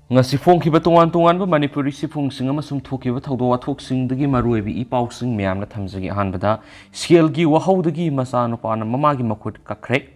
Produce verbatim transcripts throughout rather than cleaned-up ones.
ꯉꯁꯤ ꯐꯣꯡꯈꯤꯕ ꯇꯣꯉꯥꯟ ꯇꯣꯉꯥꯟꯕ ꯃꯅꯤꯄꯨꯔꯤ ꯆꯦꯐꯣꯡꯁꯤꯡ ꯑꯃꯁꯨꯡ ꯊꯣꯛꯈꯤꯕ ꯊꯧꯗꯣꯛ ꯋꯥꯊꯣꯛꯁꯤꯡꯗꯒꯤ ꯃꯔꯨꯑꯣꯏꯕ ꯏ ꯄꯥꯎꯁꯤꯡ ꯃꯌꯥꯝꯅ ꯊꯝꯖꯒꯦ꯫ ꯑꯍꯥꯟꯕꯗ, ꯁꯦꯜꯒꯤ ꯋꯥꯍꯧꯗꯒꯤ ꯃꯆꯥꯅꯨꯄꯥꯅ ꯃꯃꯥꯒꯤ ꯃꯈꯨꯠ ꯀꯛꯈ꯭ꯔꯦ꯫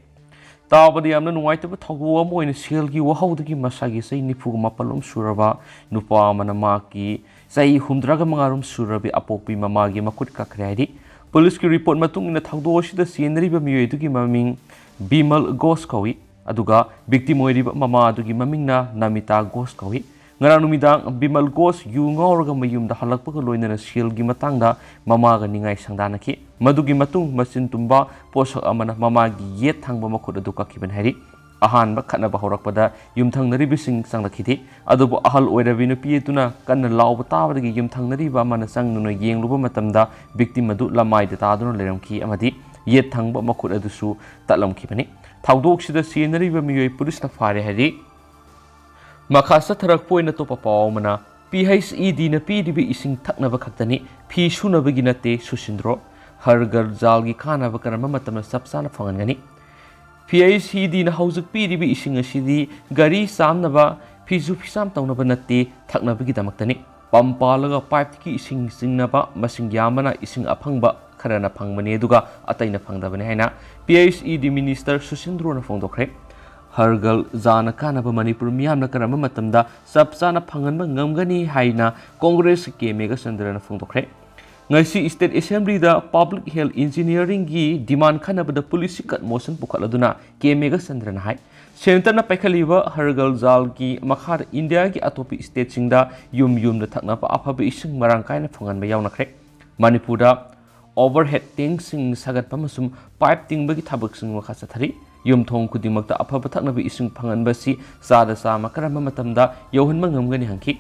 ꯇꯥꯕꯗ ꯌꯥꯝꯅ ꯅꯨꯡꯉꯥꯏꯇꯕ ꯊꯧꯗꯣꯛ ꯑꯃ ꯑꯣꯏꯅ ꯁꯦꯜꯒꯤ ꯋꯥꯍꯧꯗꯒꯤ ꯃꯁꯥꯒꯤ ꯆꯍꯤ ꯅꯤꯐꯨꯒ ꯃꯥꯄꯜ ꯂꯣꯝ ꯁꯨꯔꯕ ꯅꯨꯄꯥ ꯑꯃꯅ ꯃꯍꯥꯛꯀꯤ ꯆꯍꯤ ꯍꯨꯝꯗ꯭ꯔꯥꯒ ꯃꯉꯥ ꯔꯣꯝ ꯁꯨꯔꯕꯤ ꯑꯄꯣꯛꯄꯤ ꯃꯃꯥꯒꯤ ꯃꯈꯨꯠ ꯀꯛꯈ꯭ꯔꯦ ꯍꯥꯏꯔꯤ꯫ ꯄꯨꯂꯤꯁꯀꯤ ꯔꯤꯄꯣꯔꯠ ꯃꯇꯨꯡ ꯏꯟꯅ ꯊꯧꯗꯣꯛ ꯑꯁꯤꯗ ꯆꯦꯟꯅꯔꯤꯕ ꯃꯤꯑꯣꯏ ꯑꯗꯨꯒꯤ ꯃꯃꯤꯡ ꯕꯤꯃꯜ ꯘꯣꯁ ꯀꯧꯏ꯫ ꯑꯗꯨꯒ victim ꯑꯣꯏꯔꯤꯕ ꯃꯃꯥ ꯑꯗꯨꯒꯤ ꯃꯃꯤꯡꯅ ꯅꯃꯤꯇꯥ ꯘꯣꯁ ꯀꯧꯏ꯫ ꯉꯔꯥꯡ ꯅꯨꯃꯤꯗꯥꯡ ꯕꯤꯃꯜ ꯘꯣꯁ ꯌꯨ ꯉꯥꯎꯔꯒ ꯃꯌꯨꯝꯗ ꯍꯜꯂꯛꯄꯒ ꯂꯣꯏꯅꯅ ꯁꯦꯜꯒꯤ ꯃꯇꯥꯡꯗ ꯃꯃꯥꯒ ꯅꯤꯡꯉꯥꯏ ꯁꯪꯗꯥꯅꯈꯤ꯫ ꯃꯗꯨꯒꯤ ꯃꯇꯨꯡ ꯃꯆꯤꯟ ꯇꯨꯝꯕ ꯄꯣꯠꯁꯛ ꯑꯃꯅ ꯃꯃꯥꯒꯤ ꯌꯦꯠ ꯊꯪꯕ ꯃꯈꯨꯠ ꯑꯗꯨ ꯀꯛꯈꯤꯕꯅꯤ ꯍꯥꯏꯔꯤ꯫ ꯑꯍꯥꯟꯕ ꯈꯠꯅꯕ ꯍꯧꯔꯛꯄꯗ ꯌꯨꯝꯊꯪꯅꯔꯤꯕꯁꯤꯡ ꯆꯪꯂꯛꯈꯤꯗꯦ꯫ ꯑꯗꯨꯕꯨ ꯑꯍꯜ ꯑꯣꯏꯔꯕꯤ ꯅꯨꯄꯤ ꯑꯗꯨꯅ ꯀꯟꯅ ꯂꯥꯎꯕ ꯇꯥꯕꯗꯒꯤ ꯌꯨꯝꯊꯪꯅꯔꯤꯕ ꯑꯃꯅ ꯆꯪꯗꯨꯅ ꯌꯦꯡꯂꯨꯕ ꯃꯇꯝꯗ victim ꯑꯗꯨ ꯂꯃꯥꯏꯗ ꯇꯥꯗꯨꯅ ꯂꯩꯔꯝꯈꯤ ꯑꯃꯗꯤ ꯌꯦꯠ ꯊꯪꯕ ꯃꯈꯨꯠ ꯑꯗꯨꯁꯨ ꯇꯠꯂꯝꯈꯤꯕꯅꯤ꯫ ꯊꯧꯗꯣꯛꯁꯤꯗ ꯆꯦꯟꯅꯔꯤꯕ ꯃꯤꯑꯣꯏ ꯄꯨꯂꯤꯁꯅ ꯐꯥꯔꯦ ꯍꯥꯏꯔꯤ꯫ ꯃꯈꯥ ꯆꯠꯊꯔꯛꯄ ꯑꯣꯏꯅ ꯑꯇꯣꯞꯄ ꯄꯥꯎ ꯑꯃꯅ, ꯄꯤ ꯑꯩꯆ ꯏ ꯗꯤꯅ ꯄꯤꯔꯤꯕ ꯏꯁꯤꯡ ꯊꯛꯅꯕ ꯈꯛꯇꯅꯤ, ꯐꯤ ꯁꯨꯅꯕꯒꯤ ꯅꯠꯇꯦ, ꯁꯨꯁꯤꯟꯗ꯭ꯔꯣ꯫ ꯍꯔ ꯘꯔ ꯖꯥꯜꯒꯤ ꯀꯥꯟꯅꯕ ꯀꯔꯝꯕ ꯃꯇꯝꯗ ꯆꯞ ꯆꯥꯅ ꯐꯪꯍꯟꯒꯅꯤ? ꯄꯤ ꯑꯩꯆ ꯏ ꯗꯤꯅ ꯍꯧꯖꯤꯛ ꯄꯤꯔꯤꯕ ꯏꯁꯤꯡ ꯑꯁꯤꯗꯤ ꯒꯥꯔꯤ ꯆꯥꯝꯅꯕ, ꯐꯤꯁꯨ ꯐꯤꯆꯥꯝ ꯇꯧꯅꯕ ꯅꯠꯇꯦ, ꯊꯛꯅꯕꯒꯤꯗꯃꯛꯇꯅꯤ꯫ ꯄꯝ ꯄꯥꯜꯂꯒ ꯄꯥꯏꯞꯇꯒꯤ ꯏꯁꯤꯡ ꯆꯤꯡꯅꯕ ꯃꯁꯤꯡ ꯌꯥꯝꯕꯅ ꯏꯁꯤꯡ ꯑꯐꯪꯕ ꯈꯔꯅ ꯐꯪꯕꯅꯤ, ꯑꯗꯨꯒ ꯑꯇꯩꯅ ꯐꯪꯗꯕꯅꯤ ꯍꯥꯏꯅ ꯄꯤ ꯑꯩꯆ ꯏ ꯗꯤ ꯃꯤꯅꯤꯁꯇꯔ ꯁꯨꯁꯤꯟꯗ꯭ꯔꯣꯅ ꯐꯣꯡꯗꯣꯛꯈ꯭ꯔꯦ꯫ ꯍꯔ ꯘꯔ ꯖꯥꯜꯅ ꯀꯥꯟꯅꯕ ꯃꯅꯤꯄꯨꯔ ꯃꯤꯌꯥꯝꯅ ꯀꯔꯝꯕ ꯃꯇꯝꯗ ꯆꯞ ꯆꯥꯅ ꯐꯪꯍꯟꯕ ꯉꯝꯒꯅꯤ ꯍꯥꯏꯅ ꯀꯣꯡꯒ꯭ꯔꯦꯁꯀꯤ ꯀꯦ ꯃꯦꯘꯆꯟꯗ꯭ꯔꯅ ꯐꯣꯡꯗꯣꯛꯈ꯭ꯔꯦ꯫ ꯉꯁꯤ state assembly ꯗ public health engineering ꯒꯤ demand ꯈꯟꯅꯕꯗ ꯄꯨꯂꯤꯁꯁꯤ cut motion ꯄꯨꯈꯠꯂꯗꯨꯅ ꯀꯦ ꯃꯦꯘꯆꯟꯗ꯭ꯔꯅ ꯍꯥꯏ, centre ꯅ ꯄꯥꯏꯈꯠꯂꯤꯕ ꯍꯔ ꯘꯔ ꯖꯥꯜꯒꯤ ꯃꯈꯥꯗ ꯏꯟꯗꯤꯌꯥꯒꯤ ꯑꯇꯣꯞꯄ state ꯁꯤꯡꯗ ꯌꯨꯝ ꯌꯨꯝꯗ ꯊꯛꯅꯕ ꯑꯐꯕ ꯏꯁꯤꯡ ꯃꯔꯥꯡ ꯀꯥꯏꯅ ꯐꯪꯍꯟꯕ ꯌꯥꯎꯅꯈ꯭ꯔꯦ꯫ ꯃꯅꯤꯄꯨꯔꯗ overhead tank ꯁꯤꯡ ꯁꯥꯒꯠꯄ ꯑꯃꯁꯨꯡ pipe ꯇꯤꯡꯕꯒꯤ ꯊꯕꯛꯁꯤꯡ ꯃꯈꯥ ꯆꯠꯊꯔꯤ꯫ ꯌꯨꯝꯊꯣꯡ ꯈꯨꯗꯤꯡꯃꯛꯇ ꯑꯐꯕ ꯊꯛꯅꯕ ꯏꯁꯤꯡ ꯐꯪꯍꯟꯕꯁꯤ ꯆꯥꯗ ꯆꯥꯝꯃ ꯀꯔꯝꯕ ꯃꯇꯝꯗ ꯌꯧꯍꯟꯕ ꯉꯝꯒꯅꯤ ꯍꯪꯈꯤ꯫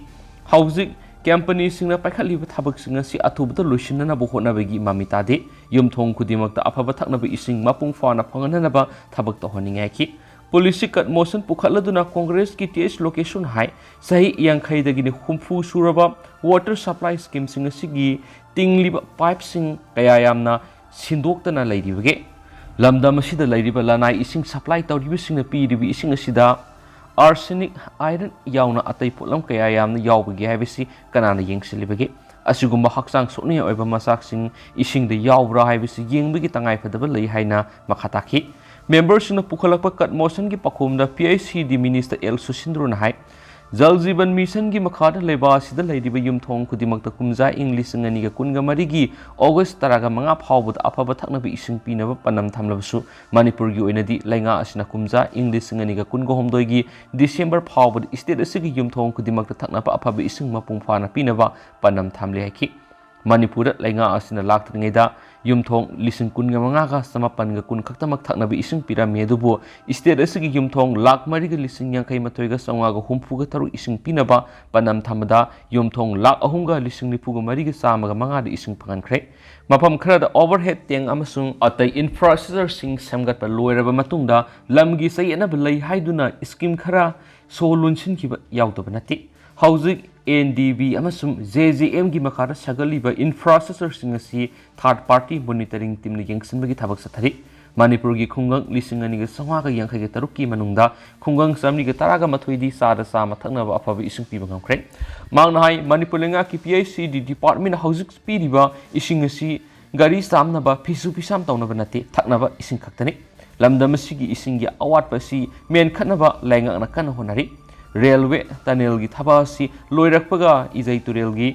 ꯍꯧꯖꯤꯛ company ꯁꯤꯡꯅ ꯄꯥꯏꯈꯠꯂꯤꯕ ꯊꯕꯛꯁꯤꯡ ꯑꯁꯤ ꯑꯊꯨꯕꯗ ꯂꯣꯏꯁꯤꯟꯅꯅꯕ ꯍꯣꯠꯅꯕꯒꯤ ꯃꯃꯤ ꯇꯥꯗꯦ꯫ ꯌꯨꯝꯊꯣꯡ ꯈꯨꯗꯤꯡꯃꯛꯇ ꯑꯐꯕ ꯊꯛꯅꯕ ꯏꯁꯤꯡ ꯃꯄꯨꯡ ꯐꯥꯅ ꯐꯪꯍꯟꯅꯅꯕ ꯊꯕꯛ ꯇꯧꯍꯟꯅꯤꯡꯉꯤ ꯍꯥꯏꯈꯤ꯫ ꯄꯨꯂꯤꯁꯁꯤ cut motion ꯄꯨꯈꯠꯂꯗꯨꯅ ꯀꯣꯡꯒ꯭ꯔꯦꯁꯀꯤ ꯇꯤ ꯑꯩꯆ ꯂꯣꯀꯦꯁꯣꯟ ꯍꯥꯏ, ꯆꯍꯤ ꯌꯥꯡꯈꯩꯗꯒꯤꯅ ꯍꯨꯝꯐꯨ ꯁꯨꯔꯕ water supply scheme ꯁꯤꯡ ꯑꯁꯤꯒꯤ ꯇꯤꯡꯂꯤꯕ pipe ꯁꯤꯡ ꯀꯌꯥ ꯌꯥꯝꯅ ꯁꯤꯟꯗꯣꯛꯇꯅ ꯂꯩꯔꯤꯕꯒꯦ? ꯂꯝꯗꯝ ꯑꯁꯤꯗ ꯂꯩꯔꯤꯕ ꯂꯅꯥꯏ ꯏꯁꯤꯡ supply ꯇꯧꯔꯤꯕꯁꯤꯡꯅ ꯄꯤꯔꯤꯕ ꯏꯁꯤꯡ ꯑꯁꯤꯗ Arsenic, iron ꯌꯥꯎꯅ ꯑꯇꯩ ꯄꯣꯠꯂꯝ ꯀꯌꯥ ꯌꯥꯝꯅ ꯌꯥꯎꯕꯒꯦ ꯍꯥꯏꯕꯁꯤ ꯀꯅꯥꯅ ꯌꯦꯡꯁꯤꯜꯂꯤꯕꯒꯦ? ꯑꯁꯤꯒꯨꯝꯕ ꯍꯛꯆꯥꯡ ꯁꯣꯛꯅꯤꯡꯉꯥꯏ ꯑꯣꯏꯕ ꯃꯆꯥꯛꯁꯤꯡ ꯏꯁꯤꯡꯗ ꯌꯥꯎꯕ꯭ꯔꯥ ꯍꯥꯏꯕꯁꯤ ꯌꯦꯡꯕꯒꯤ ꯇꯉꯥꯏꯐꯗꯕ ꯂꯩ ꯍꯥꯏꯅ ꯃꯈꯥ ꯇꯥꯈꯤ꯫ ꯃꯦꯝꯕꯔꯁꯤꯡꯅ ꯄꯨꯈꯠꯂꯛꯄ ꯀꯠ ꯃꯣꯁꯟꯒꯤ ꯄꯥꯎꯈꯨꯝꯗ P I C D minister L ꯁꯨꯁꯤꯟꯗ꯭ꯔꯣꯅ ꯍꯥꯏ, ꯖꯜ ꯖꯤꯕꯟ ꯃꯤꯁꯟꯒꯤ ꯃꯈꯥꯗ ꯂꯩꯕꯥꯛ ꯑꯁꯤꯗ ꯂꯩꯔꯤꯕ ꯌꯨꯝꯊꯣꯡ ꯈꯨꯗꯤꯡꯃꯛꯇ ꯀꯨꯝꯖꯥ ꯏꯪ ꯂꯤꯁꯤꯡ ꯑꯅꯤꯒ ꯀꯨꯟꯒ ꯃꯔꯤꯒꯤ ꯑꯣꯒꯁ ꯇꯔꯥꯒ ꯃꯉꯥ ꯐꯥꯎꯕꯗ ꯑꯐꯕ ꯊꯛꯅꯕ ꯏꯁꯤꯡ ꯄꯤꯅꯕ ꯄꯥꯟꯗꯝ ꯊꯝꯂꯕꯁꯨ, ꯃꯅꯤꯄꯨꯔꯒꯤ ꯑꯣꯏꯅꯗꯤ ꯂꯩꯉꯥꯛ ꯑꯁꯤꯅ ꯀꯨꯝꯖꯥ ꯏꯪ ꯂꯤꯁꯤꯡ ꯑꯅꯤꯒ ꯀꯨꯟꯒ ꯍꯨꯝꯗꯣꯏꯒꯤ ꯗꯤꯁꯦꯝꯕꯔ ꯐꯥꯎꯕꯗ state ꯑꯁꯤꯒꯤ ꯌꯨꯝꯊꯣꯡ ꯈꯨꯗꯤꯡꯃꯛꯇ ꯊꯛꯅꯕ ꯑꯐꯕ ꯏꯁꯤꯡ ꯃꯄꯨꯡ ꯐꯥꯅ ꯄꯤꯅꯕ ꯄꯥꯟꯗꯝ ꯊꯝꯂꯤ ꯍꯥꯏꯈꯤ꯫ ꯃꯅꯤꯄꯨꯔꯗ ꯂꯩꯉꯥꯛ ꯑꯁꯤꯅ ꯂꯥꯛꯇ꯭ꯔꯤꯉꯩꯗ ꯌꯨꯝꯊꯣꯡ ꯂꯤꯁꯤꯡ ꯀꯨꯟꯒ ꯃꯉꯥꯒ ꯆꯃꯥꯄꯟꯒ ꯀꯨꯟ ꯈꯛꯇꯃꯛ ꯊꯛꯅꯕ ꯏꯁꯤꯡ ꯄꯤꯔꯝꯃꯤ, ꯑꯗꯨꯕꯨ state ꯑꯁꯤꯒꯤ ꯌꯨꯝꯊꯣꯡ ꯂꯥꯈ ꯃꯔꯤꯒ ꯂꯤꯁꯤꯡ ꯌꯥꯡꯈꯩ ꯃꯥꯊꯣꯏꯒ ꯆꯥꯝꯃꯉꯥꯒ ꯍꯨꯝꯐꯨꯒ ꯇꯔꯨꯛ ꯏꯁꯤꯡ ꯄꯤꯅꯕ ꯄꯥꯟꯗꯝ ꯊꯝꯕꯗ ꯌꯨꯝꯊꯣꯡ ꯂꯥꯈ ꯑꯍꯨꯝꯒ ꯂꯤꯁꯤꯡ ꯅꯤꯐꯨꯒ ꯃꯔꯤꯒ ꯆꯥꯝꯃꯒ ꯃꯉꯥꯗ ꯏꯁꯤꯡ ꯐꯪꯍꯟꯈ꯭ꯔꯦ꯫ ꯃꯐꯝ ꯈꯔꯗ overhead tank ꯑꯃꯁꯨꯡ ꯑꯇꯩ infrastructureꯁꯤꯡ ꯁꯦꯝꯒꯠꯄ ꯂꯣꯏꯔꯕ ꯃꯇꯨꯡꯗ ꯂꯝꯒꯤ ꯆꯌꯦꯠꯅꯕ ꯂꯩ ꯍꯥꯏꯗꯨꯅ scheme ꯈꯔ ꯁꯣ ꯂꯣꯟꯁꯤꯟꯈꯤꯕ ꯌꯥꯎꯗꯕ ꯅꯠꯇꯦ꯫ ꯍꯧꯖꯤꯛ N D B ꯑꯃꯁꯨꯡ J J Mꯒꯤ ꯃꯈꯥꯗ ꯁꯥꯒꯠꯂꯤꯕ infrastructureꯁꯤꯡ ꯑꯁꯤ third party monitoring teamꯅ ꯌꯦꯡꯁꯤꯟꯕꯒꯤ ꯊꯕꯛ ꯆꯠꯊꯔꯤ꯫ ꯃꯅꯤꯄꯨꯔꯒꯤ ꯈꯨꯡꯒꯪ ꯂꯤꯁꯤꯡ ꯑꯅꯤꯒ ꯆꯥꯝꯃꯉꯥꯒ ꯌꯥꯡꯈꯩꯒ ꯇꯔꯨꯛꯀꯤ ꯃꯅꯨꯡꯗ ꯈꯨꯡꯒꯪ ꯆꯥꯃꯔꯤꯒ ꯇꯔꯥꯒ ꯃꯥꯊꯣꯏꯗꯤ ꯆꯥꯗ ꯆꯥꯝꯃ ꯊꯛꯅꯕ ꯑꯐꯕ ꯏꯁꯤꯡ ꯄꯤꯕ ꯉꯝꯈ꯭ꯔꯦ꯫ ꯃꯍꯥꯛꯅ ꯍꯥꯏ, ꯃꯅꯤꯄꯨꯔ ꯂꯩꯉꯥꯛꯀꯤ P I C D departmentꯅ ꯍꯧꯖꯤꯛ ꯄꯤꯔꯤꯕ ꯏꯁꯤꯡ ꯑꯁꯤ ꯒꯥꯔꯤ ꯆꯥꯝꯅꯕ, ꯐꯤꯁꯨ ꯐꯤꯁꯥꯝ ꯇꯧꯅꯕ ꯅꯠꯇꯦ, ꯊꯛꯅꯕ ꯏꯁꯤꯡ ꯈꯛꯇꯅꯤ꯫ ꯂꯝꯗꯝ ꯑꯁꯤꯒꯤ ꯏꯁꯤꯡꯒꯤ ꯑꯋꯥꯠꯄ ꯑꯁꯤ ꯃꯦꯟꯈꯠꯅꯕ ꯂꯩꯉꯥꯛꯅ ꯀꯟꯅ ꯍꯣꯠꯅꯔꯤ꯫ Railway tunnelꯒꯤ ꯊꯕꯛ ꯑꯁꯤ ꯂꯣꯏꯔꯛꯄꯒ ꯏꯖꯩ ꯇꯨꯔꯦꯜꯒꯤ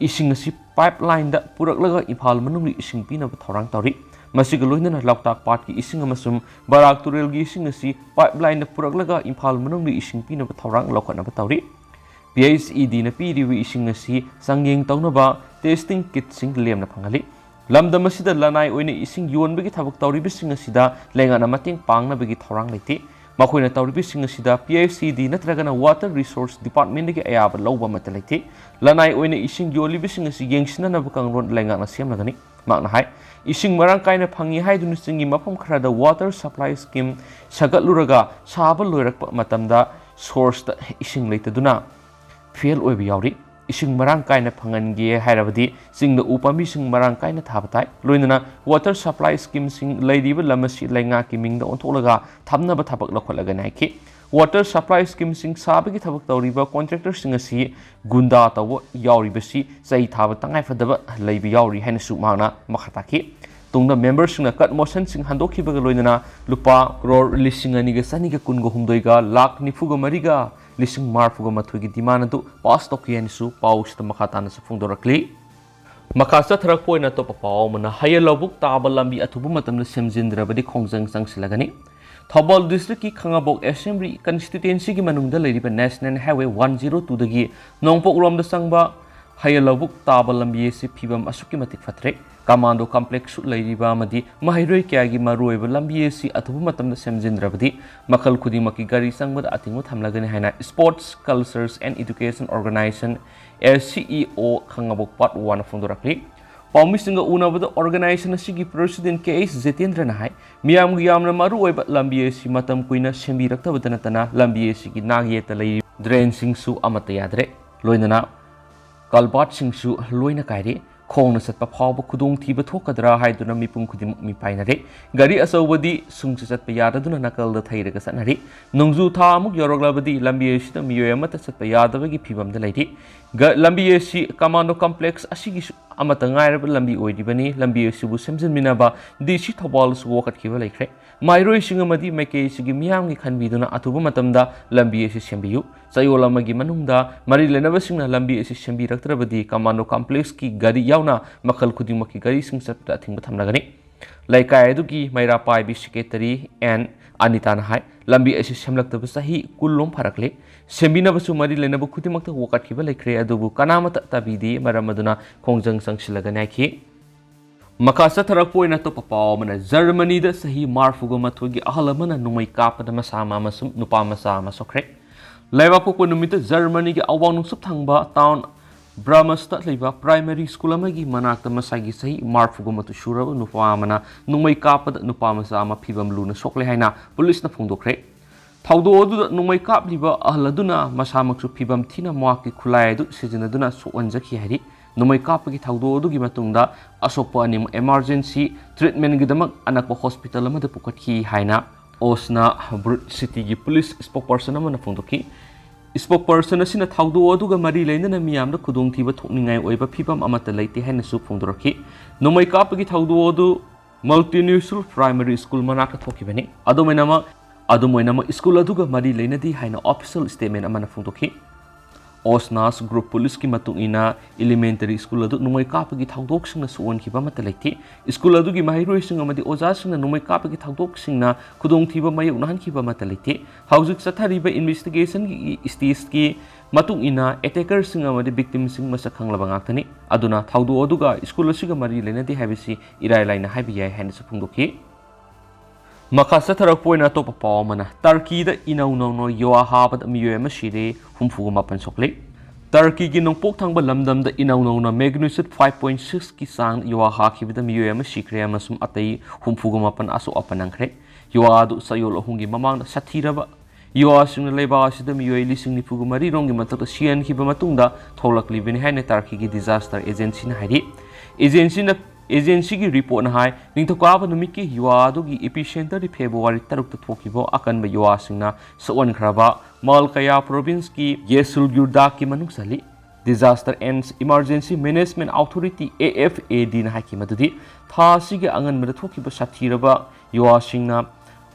ꯏꯁꯤꯡ ꯑꯁꯤ pipelineꯗ ꯄꯨꯔꯛꯂꯒ ꯏꯝꯐꯥꯜ ꯃꯅꯨꯡꯒꯤ ꯏꯁꯤꯡ ꯄꯤꯅꯕ ꯊꯧꯔꯥꯡ ꯇꯧꯔꯤ꯫ ꯃꯁꯤꯒ ꯂꯣꯏꯅꯅ ꯂꯣꯛꯇꯥꯛ ꯄꯥꯠꯀꯤ ꯏꯁꯤꯡ ꯑꯃꯁꯨꯡ ꯕꯔꯥꯛ ꯇꯨꯔꯦꯜꯒꯤ ꯏꯁꯤꯡ ꯑꯁꯤ pipelineꯗ ꯄꯨꯔꯛꯂꯒ ꯏꯝꯐꯥꯜ ꯃꯅꯨꯡꯒꯤ ꯏꯁꯤꯡ ꯄꯤꯅꯕ ꯊꯧꯔꯥꯡ ꯂꯧꯈꯠꯅꯕ ꯇꯧꯔꯤ꯫ P I C Dꯅ ꯄꯤꯔꯤꯕ ꯏꯁꯤꯡ ꯑꯁꯤ ꯆꯥꯡꯌꯦꯡ ꯇꯧꯅꯕ testing kitꯁꯤꯡ ꯂꯦꯝꯅ ꯐꯪꯍꯜꯂꯤ꯫ ꯂꯝꯗꯝ ꯑꯁꯤꯗ ꯂꯅꯥꯏ ꯑꯣꯏꯅ ꯏꯁꯤꯡ ꯌꯣꯟꯕꯒꯤ ꯊꯕꯛ ꯇꯧꯔꯤꯕꯁꯤꯡ ꯑꯁꯤꯗ ꯂꯩꯉꯥꯛꯅ ꯃꯇꯦꯡ ꯄꯥꯡꯅꯕꯒꯤ ꯊꯧꯔꯥꯡ ꯂꯩꯇꯦ꯫ ꯃꯈꯣꯏꯅ ꯇꯧꯔꯤꯕꯁꯤꯡ ꯑꯁꯤꯗ P I C D ꯅꯠꯇ꯭ꯔꯒꯅ Water Resource Departmentꯗꯒꯤ ꯑꯌꯥꯕ ꯂꯧꯕ ꯑꯃꯠꯇ ꯂꯩꯇꯦ꯫ ꯂꯅꯥꯏ ꯑꯣꯏꯅ ꯏꯁꯤꯡ ꯌꯣꯜꯂꯤꯕꯁꯤꯡ ꯑꯁꯤ ꯌꯦꯡꯁꯤꯟꯅꯅꯕ ꯀꯥꯡꯂꯣꯟ ꯂꯩꯉꯥꯛꯅ ꯁꯦꯝꯂꯒꯅꯤ꯫ ꯃꯍꯥꯛꯅ ꯍꯥꯏ, ꯏꯁꯤꯡ ꯃꯔꯥꯡ ꯀꯥꯏꯅ ꯐꯪꯏ ꯍꯥꯏꯗꯨꯅ ꯆꯤꯡꯒꯤ ꯃꯐꯝ ꯈꯔꯗ water supply scheme ꯁꯥꯒꯠꯂꯨꯔꯒ ꯁꯥꯕ ꯂꯣꯏꯔꯛꯄ ꯃꯇꯝꯗ sourceꯇ ꯏꯁꯤꯡ ꯂꯩꯇꯗꯨꯅ fail ꯑꯣꯏꯕ ꯌꯥꯎꯔꯤ꯫ ꯏꯁꯤꯡ ꯃꯔꯥꯡ ꯀꯥꯏꯅ ꯐꯪꯍꯟꯒꯦ ꯍꯥꯏꯔꯕꯗꯤ ꯆꯤꯡꯗ ꯎ ꯄꯥꯝꯕꯤꯁꯤꯡ ꯃꯔꯥꯡ ꯀꯥꯏꯅ ꯊꯥꯕ ꯇꯥꯏ꯫ ꯂꯣꯏꯅꯅ water supply schemeꯁꯤꯡ ꯂꯩꯔꯤꯕ ꯂꯝ ꯑꯁꯤ ꯂꯩꯉꯥꯛꯀꯤ ꯃꯤꯡꯗ ꯑꯣꯟꯊꯣꯛꯂꯒ ꯊꯝꯅꯕ ꯊꯕꯛ ꯂꯧꯈꯠꯂꯒꯅꯤ ꯍꯥꯏꯈꯤ꯫ Water supply schemeꯁꯤꯡ ꯁꯥꯕꯒꯤ ꯊꯕꯛ ꯇꯧꯔꯤꯕ contractorꯁꯤꯡ ꯑꯁꯤ ꯒꯨꯟꯗꯥ ꯇꯧꯕ ꯌꯥꯎꯔꯤꯕꯁꯤ ꯆꯩ ꯊꯥꯕ ꯇꯉꯥꯏꯐꯗꯕ ꯂꯩꯕ ꯌꯥꯎꯔꯤ ꯍꯥꯏꯅꯁꯨ ꯃꯍꯥꯛꯅ ꯃꯈꯥ ꯇꯥꯈꯤ꯫ ꯇꯨꯡꯗ memberꯁꯤꯡꯅ cut motionꯁꯤꯡ ꯍꯟꯗꯣꯛꯈꯤꯕꯒ ꯂꯣꯏꯅꯅ ꯂꯨꯄꯥ ꯀ꯭ꯔꯣꯔ ꯂꯤꯁꯤꯡ ꯑꯅꯤꯒ ꯆꯅꯤꯒ ꯀꯨꯟꯒ ꯍꯨꯝꯗꯣꯏꯒ ꯂꯥꯈ ꯅꯤꯐꯨꯒ ꯃꯔꯤꯒ ꯂꯤꯁꯤꯡ ꯃꯔꯤꯐꯨꯒ ꯃꯥꯊꯣꯏꯒꯤ demand ꯑꯗꯨ pass ꯇꯧꯈꯤ ꯍꯥꯏꯅꯁꯨ ꯄꯥꯎꯁꯤꯗ ꯃꯈꯥ ꯇꯥꯅꯁꯨ ꯐꯣꯡꯗꯣꯔꯛꯂꯤ꯫ ꯃꯈꯥ ꯆꯠꯊꯔꯛꯄ ꯑꯣꯏꯅ ꯑꯇꯣꯞꯄ ꯄꯥꯎ ꯑꯃꯅ, ꯍꯌꯦꯜ ꯂꯧꯕꯨꯛ ꯇꯥꯕ ꯂꯝꯕꯤ ꯑꯊꯨꯕ ꯃꯇꯝꯗ ꯁꯦꯝꯖꯤꯟꯗ꯭ꯔꯕꯗꯤ ꯈꯣꯡꯖꯪ ꯆꯪꯁꯤꯜꯂꯒꯅꯤ꯫ ꯊꯧꯕꯥꯜ districtꯀꯤ ꯈꯥꯉꯕꯣꯛ Assembly constituencyꯒꯤ ꯃꯅꯨꯡꯗ ꯂꯩꯔꯤꯕ National Highway one zero twoꯗꯒꯤ ꯅꯣꯡꯄꯣꯛꯂꯣꯝꯗ ꯆꯪꯕ ꯍꯌꯦꯜ ꯂꯧꯕꯨꯛ ꯇꯥꯕ ꯂꯝꯕꯤ ꯑꯁꯤ ꯐꯤꯕꯝ ꯑꯁꯨꯛꯀꯤ ꯃꯇꯤꯛ ꯐꯠꯇ꯭ꯔꯦ꯫ Commando complexꯁꯨ ꯂꯩꯔꯤꯕ ꯑꯃꯗꯤ ꯃꯍꯩꯔꯣꯏ ꯀꯌꯥꯒꯤ ꯃꯔꯨꯑꯣꯏꯕ ꯂꯝꯕꯤ ꯑꯁꯤ ꯑꯊꯨꯕ ꯃꯇꯝꯗ ꯁꯦꯝꯖꯤꯟꯗ꯭ꯔꯕꯗꯤ ꯃꯈꯜ ꯈꯨꯗꯤꯡꯃꯛꯀꯤ ꯒꯥꯔꯤ ꯆꯪꯕꯗ ꯑꯊꯤꯡꯕ ꯊꯝꯂꯒꯅꯤ ꯍꯥꯏꯅ Sports, Cultures and Education Organisation, SCEO, Khangabok Part Oneꯅ ꯐꯣꯡꯗꯣꯔꯛꯂꯤ꯫ ꯄꯥꯎꯃꯤꯁꯤꯡꯒ ꯎꯅꯕꯗ organization ꯑꯁꯤꯒꯤ president ꯀꯦ ꯑꯩꯆ ꯖꯤꯇꯦꯟꯗ꯭ꯔꯅ ꯍꯥꯏ, ꯃꯤꯌꯥꯝꯒꯤ ꯌꯥꯝꯅ ꯃꯔꯨꯑꯣꯏꯕ ꯂꯝꯕꯤ ꯑꯁꯤ ꯃꯇꯝ ꯀꯨꯏꯅ ꯁꯦꯝꯕꯤꯔꯛꯇꯕꯗ ꯅꯠꯇꯅ ꯂꯝꯕꯤ ꯑꯁꯤꯒꯤ ꯅꯥꯛꯌꯦꯠꯇ ꯂꯩꯔꯤꯕ drainꯁꯤꯡꯁꯨ ꯑꯃꯠꯇ ꯌꯥꯗ꯭ꯔꯦ, ꯂꯣꯏꯅꯅ culvertꯁꯤꯡꯁꯨ ꯂꯣꯏꯅ ꯀꯥꯏꯔꯦ꯫ ꯈꯣꯡꯅ ꯆꯠꯄ ꯐꯥꯎꯕ ꯈꯨꯗꯣꯡꯊꯤꯕ ꯊꯣꯛꯀꯗ꯭ꯔꯥ ꯍꯥꯏꯗꯨꯅ ꯃꯤꯄꯨꯝ ꯈꯨꯗꯤꯡꯃꯛ ꯃꯤꯄꯥꯏꯅꯔꯦ꯫ ꯒꯥꯔꯤ ꯑꯆꯧꯕꯗꯤ ꯁꯨꯡꯆꯠ ꯆꯠꯄ ꯌꯥꯗꯗꯨꯅ ꯅꯥꯀꯜꯗ ꯊꯩꯔꯒ ꯆꯠꯅꯔꯤ꯫ ꯅꯣꯡꯖꯨ ꯊꯥ ꯑꯃꯨꯛ ꯌꯧꯔꯛꯂꯕꯗꯤ ꯂꯝꯕꯤ ꯑꯁꯤꯗ ꯃꯤꯑꯣꯏ ꯑꯃꯠꯇ ꯆꯠꯄ ꯌꯥꯗꯕꯒꯤ ꯐꯤꯕꯝꯗ ꯂꯩꯔꯤ꯫ ꯒ-, ꯂꯝꯕꯤ ꯑꯁꯤ Commando complex ꯑꯁꯤꯒꯤꯁꯨ ꯑꯃꯠꯇ ꯉꯥꯏꯔꯕ ꯂꯝꯕꯤ ꯑꯣꯏꯔꯤꯕꯅꯤ꯫ ꯂꯝꯕꯤ ꯑꯁꯤꯕꯨ ꯁꯦꯝꯖꯤꯟꯃꯤꯟꯅꯕ ꯗꯤ ꯁꯤ ꯊꯧꯕꯥꯜꯁꯨ ꯋꯥꯀꯠꯈꯤꯕ ꯂꯩꯈ꯭ꯔꯦ꯫ ꯃꯍꯩꯔꯣꯏꯁꯤꯡ ꯑꯃꯗꯤ ꯃꯥꯏꯀꯩ ꯑꯁꯤꯒꯤ ꯃꯤꯌꯥꯝꯒꯤ ꯈꯟꯕꯤꯗꯨꯅ ꯑꯊꯨꯕ ꯃꯇꯝꯗ ꯂꯝꯕꯤ ꯑꯁꯤ ꯁꯦꯝꯕꯤꯌꯨ꯫ ꯆꯌꯣꯜ ꯑꯃꯒꯤ ꯃꯅꯨꯡꯗ ꯃꯔꯤ ꯂꯩꯅꯕꯁꯤꯡꯅ ꯂꯝꯕꯤ ꯑꯁꯤ ꯁꯦꯝꯕꯤꯔꯛꯇ꯭ꯔꯕꯗꯤ Commando complexꯀꯤ ꯒꯥꯔꯤ ꯌꯥꯎꯅ ꯃꯈꯜ ꯈꯨꯗꯤꯡꯃꯛꯀꯤ ꯒꯥꯔꯤꯁꯤꯡ ꯆꯠꯄꯗ ꯑꯊꯤꯡꯕ ꯊꯝꯂꯒꯅꯤ꯫ ꯂꯩꯀꯥꯏ ꯑꯗꯨꯒꯤ ꯃꯩꯔꯥ ꯄꯥꯏꯕꯤ secretary ꯑꯦꯟ ꯑꯅꯤꯇꯥꯅ ꯍꯥꯏ, ꯂꯝꯕꯤ ꯑꯁꯤ ꯁꯦꯝꯂꯛꯇꯕ ꯆꯍꯤ ꯀꯨꯟ ꯂꯣꯝ ꯐꯥꯔꯛꯂꯦ꯫ ꯁꯦꯝꯕꯤꯅꯕꯁꯨ ꯃꯔꯤ ꯂꯩꯅꯕ ꯈꯨꯗꯤꯡꯃꯛꯇ ꯋꯥꯀꯠꯈꯤꯕ ꯂꯩꯈ꯭ꯔꯦ, ꯑꯗꯨꯕꯨ ꯀꯅꯥꯃꯠꯇ ꯇꯥꯕꯤꯗꯦ꯫ ꯃꯔꯝ ꯑꯗꯨꯅ ꯈꯣꯡꯖꯪ ꯆꯪꯁꯤꯜꯂꯒꯅꯤ ꯍꯥꯏꯈꯤ꯫ ꯃꯈꯥ ꯆꯠꯊꯔꯛꯄ ꯑꯣꯏꯅ ꯑꯇꯣꯞꯄ ꯄꯥꯎ ꯑꯃꯅ, ꯖꯔꯃꯅꯤꯗ ꯆꯍꯤ ꯃꯔꯤꯐꯨꯒ ꯃꯥꯊꯣꯏꯒꯤ ꯑꯍꯜ ꯑꯃꯅ ꯅꯣꯡꯃꯩ ꯀꯥꯞꯄꯗ ꯃꯁꯥ ꯑꯃꯁꯨꯡ ꯅꯨꯄꯥ ꯃꯆꯥ ꯑꯃ ꯁꯣꯛꯈ꯭ꯔꯦ꯫ ꯂꯩꯕꯥꯛꯄꯣꯛꯄ ꯅꯨꯃꯤꯠꯇ ꯖꯔꯃꯅꯤꯒꯤ ꯑꯋꯥꯡ ꯅꯣꯡꯆꯨꯞ ꯊꯪꯕ town Bremerꯗ ꯂꯩꯕ primary school ꯑꯃꯒꯤ ꯃꯅꯥꯛꯇ ꯃꯁꯥꯒꯤ ꯆꯍꯤ ꯃꯔꯤꯐꯨꯒ ꯃꯥꯊꯣꯏ ꯁꯨꯔꯕ ꯅꯨꯄꯥ ꯑꯃꯅ ꯅꯣꯡꯃꯩ ꯀꯥꯞꯄꯗ ꯅꯨꯄꯥ ꯃꯆꯥ ꯑꯃ ꯐꯤꯕꯝ ꯂꯨꯅ ꯁꯣꯛꯂꯦ ꯍꯥꯏꯅ ꯄꯨꯂꯤꯁꯅ ꯐꯣꯡꯗꯣꯛꯈ꯭ꯔꯦ꯫ ꯊꯧꯗꯣꯛ ꯑꯗꯨꯗ ꯅꯣꯡꯃꯩ ꯀꯥꯞꯂꯤꯕ ꯑꯍꯜ ꯑꯗꯨꯅ ꯃꯁꯥꯃꯛꯁꯨ ꯐꯤꯕꯝ ꯊꯤꯅ ꯃꯍꯥꯛꯀꯤ ꯈꯨꯠꯂꯥꯏ ꯑꯗꯨ ꯁꯤꯖꯤꯟꯅꯗꯨꯅ ꯁꯣꯛꯍꯟꯖꯈꯤ ꯍꯥꯏꯔꯤ꯫ ꯅꯣꯡꯃꯩ ꯀꯥꯞꯄꯒꯤ ꯊꯧꯗꯣꯛ ꯑꯗꯨꯒꯤ ꯃꯇꯨꯡꯗ ꯑꯁꯣꯛꯄ ꯑꯅꯤꯃꯛ emergency treatmentꯒꯤꯗꯃꯛ ꯑꯅꯛꯄ hospital ꯑꯃꯗ ꯄꯨꯈꯠꯈꯤ ꯍꯥꯏꯅ ꯑꯣꯁꯅꯥ ꯕ꯭ꯔꯨꯠ ꯁꯤꯇꯤꯒꯤ ꯄꯨꯂꯤꯁ ꯁ꯭ꯄꯣꯛꯄꯔꯁꯟ ꯑꯃꯅ ꯐꯣꯡꯗꯣꯛꯈꯤ꯫ ꯁ꯭ꯄꯣꯛꯄꯔꯁꯟ ꯑꯁꯤꯅ ꯊꯧꯗꯣꯛ ꯑꯗꯨꯒ ꯃꯔꯤ ꯂꯩꯅꯅ ꯃꯤꯌꯥꯝꯗ ꯈꯨꯗꯣꯡꯊꯤꯕ ꯊꯣꯛꯅꯤꯡꯉꯥꯏ ꯑꯣꯏꯕ ꯐꯤꯕꯝ ꯑꯃꯠꯇ ꯂꯩꯇꯦ ꯍꯥꯏꯅꯁꯨ ꯐꯣꯡꯗꯣꯔꯛꯈꯤ꯫ ꯅꯣꯡꯃꯩ ꯀꯥꯞꯄꯒꯤ ꯊꯧꯗꯣꯛ ꯑꯗꯨ ꯃꯜꯇꯤꯅꯦꯁꯅꯦꯜ ꯄ꯭ꯔꯥꯏꯃꯔꯤ ꯁ꯭ꯀꯨꯜ ꯃꯅꯥꯛꯇ ꯊꯣꯛꯈꯤꯕꯅꯤ꯫ ꯑꯗꯨꯝ ꯑꯣꯏꯅꯃꯛ, ꯑꯗꯨꯝ ꯑꯣꯏꯅꯃꯛ, ꯁ꯭ꯀꯨꯜ ꯑꯗꯨꯒ ꯃꯔꯤ ꯂꯩꯅꯗꯦ ꯍꯥꯏꯅ ꯑꯣꯐꯤꯁꯤꯌꯦꯜ ꯁ꯭ꯇꯦꯠꯃꯦꯟ ꯑꯃꯅ ꯐꯣꯡꯗꯣꯛꯈꯤ꯫ ꯑꯣꯁꯅꯥꯁ ꯒ꯭ꯔꯨꯞ ꯄꯨꯂꯤꯁꯀꯤ ꯃꯇꯨꯡ ꯏꯟꯅ, ꯏꯂꯤꯃꯦꯟꯇꯔꯤ ꯁ꯭ꯀꯨꯜ ꯑꯗꯨ ꯅꯣꯡꯃꯩ ꯀꯥꯞꯄꯒꯤ ꯊꯧꯗꯣꯛꯁꯤꯡꯅ ꯁꯣꯛꯍꯟꯈꯤꯕ ꯑꯃꯠꯇ ꯂꯩꯇꯦ꯫ ꯁ꯭ꯀꯨꯜ ꯑꯗꯨꯒꯤ ꯃꯍꯩꯔꯣꯏꯁꯤꯡ ꯑꯃꯗꯤ ꯑꯣꯖꯥꯁꯤꯡꯅ ꯅꯣꯡꯃꯩ ꯀꯥꯞꯄꯒꯤ ꯊꯧꯗꯣꯛꯁꯤꯡꯅ ꯈꯨꯗꯣꯡꯊꯤꯕ ꯃꯥꯌꯣꯛꯅꯍꯟꯈꯤꯕ ꯑꯃꯠꯇ ꯂꯩꯇꯦ꯫ ꯍꯧꯖꯤꯛ ꯆꯠꯊꯔꯤꯕ ꯏꯟꯚꯦꯁꯇꯤꯒꯦꯁꯟꯒꯤ ꯁ꯭ꯇꯦꯖꯀꯤ ꯃꯇꯨꯡ ꯏꯟꯅ, ꯑꯦꯇꯦꯀꯔꯁꯤꯡ ꯑꯃꯗꯤ ꯚꯤꯛꯇꯤꯝꯁꯤꯡ ꯃꯁꯛ ꯈꯪꯂꯕ ꯉꯥꯛꯇꯅꯤ꯫ ꯑꯗꯨꯅ ꯊꯧꯗꯣꯛ ꯑꯗꯨꯒ ꯁ꯭ꯀꯨꯜ ꯑꯁꯤꯒ ꯃꯔꯤ ꯂꯩꯅꯗꯦ ꯍꯥꯏꯕꯁꯤ ꯏꯔꯥꯏ ꯂꯥꯏꯅ ꯍꯥꯏꯕ ꯌꯥꯏ ꯍꯥꯏꯅꯁꯨ ꯐꯣꯡꯗꯣꯛꯈꯤ꯫ ꯃꯈꯥ ꯆꯠꯊꯔꯛꯄ ꯑꯣꯏꯅ ꯑꯇꯣꯞꯄ ꯄꯥꯎ ꯑꯃꯅ, ꯇꯔꯀꯤꯗ ꯏꯅꯧ ꯅꯧꯅ ꯌꯨꯍꯥ ꯍꯥꯕꯗ ꯃꯤꯑꯣꯏ ꯑꯃ ꯁꯤꯔꯦ, ꯍꯨꯝꯐꯨꯒ ꯃꯥꯄꯟ ꯁꯣꯛꯂꯦ꯫ ꯇꯔꯀꯤꯒꯤ ꯅꯣꯡꯄꯣꯛ ꯊꯪꯕ ꯂꯝꯗꯝꯗ ꯏꯅꯧ ꯅꯧꯅ magnitude five point six ꯀꯤ ꯆꯥꯡ ꯌꯨꯍꯥ ꯍꯥꯈꯤꯕꯗ ꯃꯤꯑꯣꯏ ꯑꯃ ꯁꯤꯈ꯭ꯔꯦ ꯑꯃꯁꯨꯡ ꯑꯇꯩ ꯍꯨꯝꯐꯨꯒ ꯃꯥꯄꯟ ꯑꯁꯣꯛ ꯑꯄꯟ ꯅꯪꯈ꯭ꯔꯦ꯫ ꯌꯨꯍꯥ ꯑꯗꯨ ꯆꯌꯣꯜ ꯑꯍꯨꯝꯒꯤ ꯃꯃꯥꯡꯗ ꯁꯥꯊꯤꯔꯕ ꯌꯨꯍꯥꯁꯤꯡꯅ ꯂꯩꯕꯥꯛ ꯑꯁꯤꯗ ꯃꯤꯑꯣꯏ ꯂꯤꯁꯤꯡ ꯅꯤꯐꯨꯒ ꯃꯔꯤ ꯔꯣꯝꯒꯤ ꯃꯊꯛꯇ ꯁꯤꯍꯟꯈꯤꯕ ꯃꯇꯨꯡꯗ ꯊꯣꯛꯂꯛꯂꯤꯕꯅꯤ ꯍꯥꯏꯅ ꯇꯔꯀꯤꯒꯤ disaster agencyꯅ ꯍꯥꯏꯔꯤ꯫ Agencyꯅ, agencyꯒꯤ ꯔꯤꯄꯣꯔꯠꯅ ꯍꯥꯏ, ꯅꯤꯡꯊꯧꯀꯥꯕ ꯅꯨꯃꯤꯠꯀꯤ ꯌꯨꯍꯥ ꯑꯗꯨꯒꯤ epicenterꯗꯤ ꯐꯦꯕ꯭ꯔꯨꯋꯥꯔꯤ ꯇꯔꯨꯛꯇ ꯊꯣꯛꯈꯤꯕ ꯑꯀꯟꯕ ꯌꯨꯍꯥꯁꯤꯡꯅ ꯁꯣꯛꯍꯟꯈ꯭ꯔꯕ ꯃꯥꯜꯀꯌꯥ provinceꯀꯤ ꯌꯦꯁꯨꯜ ꯌꯨꯔꯗꯥꯛꯀꯤ ꯃꯅꯨꯡ ꯆꯜꯂꯤ꯫ Disaster and Emergency Management Authority, AFADꯅ ꯍꯥꯏꯈꯤ ꯃꯗꯨꯗꯤ ꯊꯥ ꯑꯁꯤꯒꯤ ꯑꯉꯟꯕꯗ ꯊꯣꯛꯈꯤꯕ ꯁꯥꯊꯤꯔꯕ ꯌꯨꯍꯥꯁꯤꯡꯅ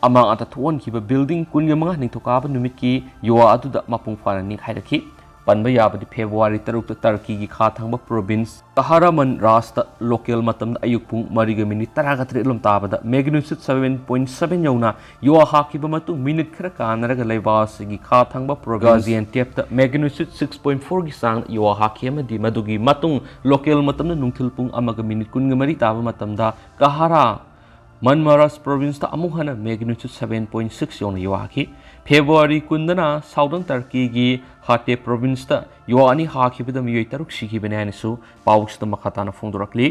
ꯑꯃꯥꯡ ꯑꯇꯥ ꯊꯣꯛꯍꯟꯈꯤꯕ building ꯀꯨꯟꯒ ꯃꯉꯥ ꯅꯤꯡꯊꯧꯀꯥꯕ ꯅꯨꯃꯤꯠꯀꯤ ꯌꯨꯍꯥ ꯑꯗꯨꯗ ꯃꯄꯨꯡ ꯐꯥꯅ ꯅꯤꯛꯈꯥꯏꯔꯛꯈꯤ꯫ ꯄꯟꯕ ꯌꯥꯕꯗꯤ ꯐꯦꯕ꯭ꯔꯨꯋꯥꯔꯤ ꯇꯔꯨꯛꯇ ꯇꯔꯀꯤꯒꯤ ꯈꯥ ꯊꯪꯕ province ꯀꯍꯔꯥꯃꯟ ꯔꯥꯖꯇ local ꯃꯇꯝꯗ ꯑꯌꯨꯛ ꯄꯨꯡ ꯃꯔꯤꯒ ꯃꯤꯅꯤꯠ ꯇꯔꯥꯒ ꯇꯔꯦꯠ ꯂꯣꯝ ꯇꯥꯕꯗ magnitude seven point seven ꯌꯧꯅ ꯌꯨꯍꯥ ꯍꯥꯈꯤꯕ ꯃꯇꯨꯡ, ꯃꯤꯅꯤꯠ ꯈꯔ ꯀꯥꯟꯅꯔꯒ ꯂꯩꯕꯥꯛ ꯑꯁꯤꯒꯤ ꯈꯥ ꯊꯪꯕ province ꯒꯥꯖꯤꯑꯦꯟꯇꯦꯞꯇ magnitude six point fourꯒꯤ ꯆꯥꯡꯗ ꯌꯨꯍꯥ ꯍꯥꯈꯤ ꯑꯃꯗꯤ ꯃꯗꯨꯒꯤ ꯃꯇꯨꯡ local ꯃꯇꯝꯗ ꯅꯨꯡꯊꯤꯜ ꯄꯨꯡ ꯑꯃꯒ ꯃꯤꯅꯤꯠ ꯀꯨꯟꯒ ꯃꯔꯤ ꯇꯥꯕ ꯃꯇꯝꯗ ꯀꯍꯔꯥ ꯃꯟꯃꯥꯔꯥꯖ provinceꯇ ꯑꯃꯨꯛ ꯍꯟꯅ magnitude seven point six ꯌꯧꯅ ꯌꯨꯍꯥ ꯍꯥꯈꯤ꯫ ꯐꯦꯕ꯭ꯔꯨꯋꯥꯔꯤ ꯀꯨꯟꯗꯅ southern ꯇꯔꯀꯤꯒꯤ ꯍꯥꯇꯦ provinceꯇ ꯌꯨꯍꯥ ꯑꯅꯤ ꯍꯥꯈꯤꯕꯗ ꯃꯤꯑꯣꯏ ꯇꯔꯨꯛ ꯁꯤꯈꯤꯕꯅꯤ ꯍꯥꯏꯅꯁꯨ ꯄꯥꯎꯁꯤꯗ ꯃꯈꯥ ꯇꯥꯅ ꯐꯣꯡꯗꯣꯔꯛꯂꯤ꯫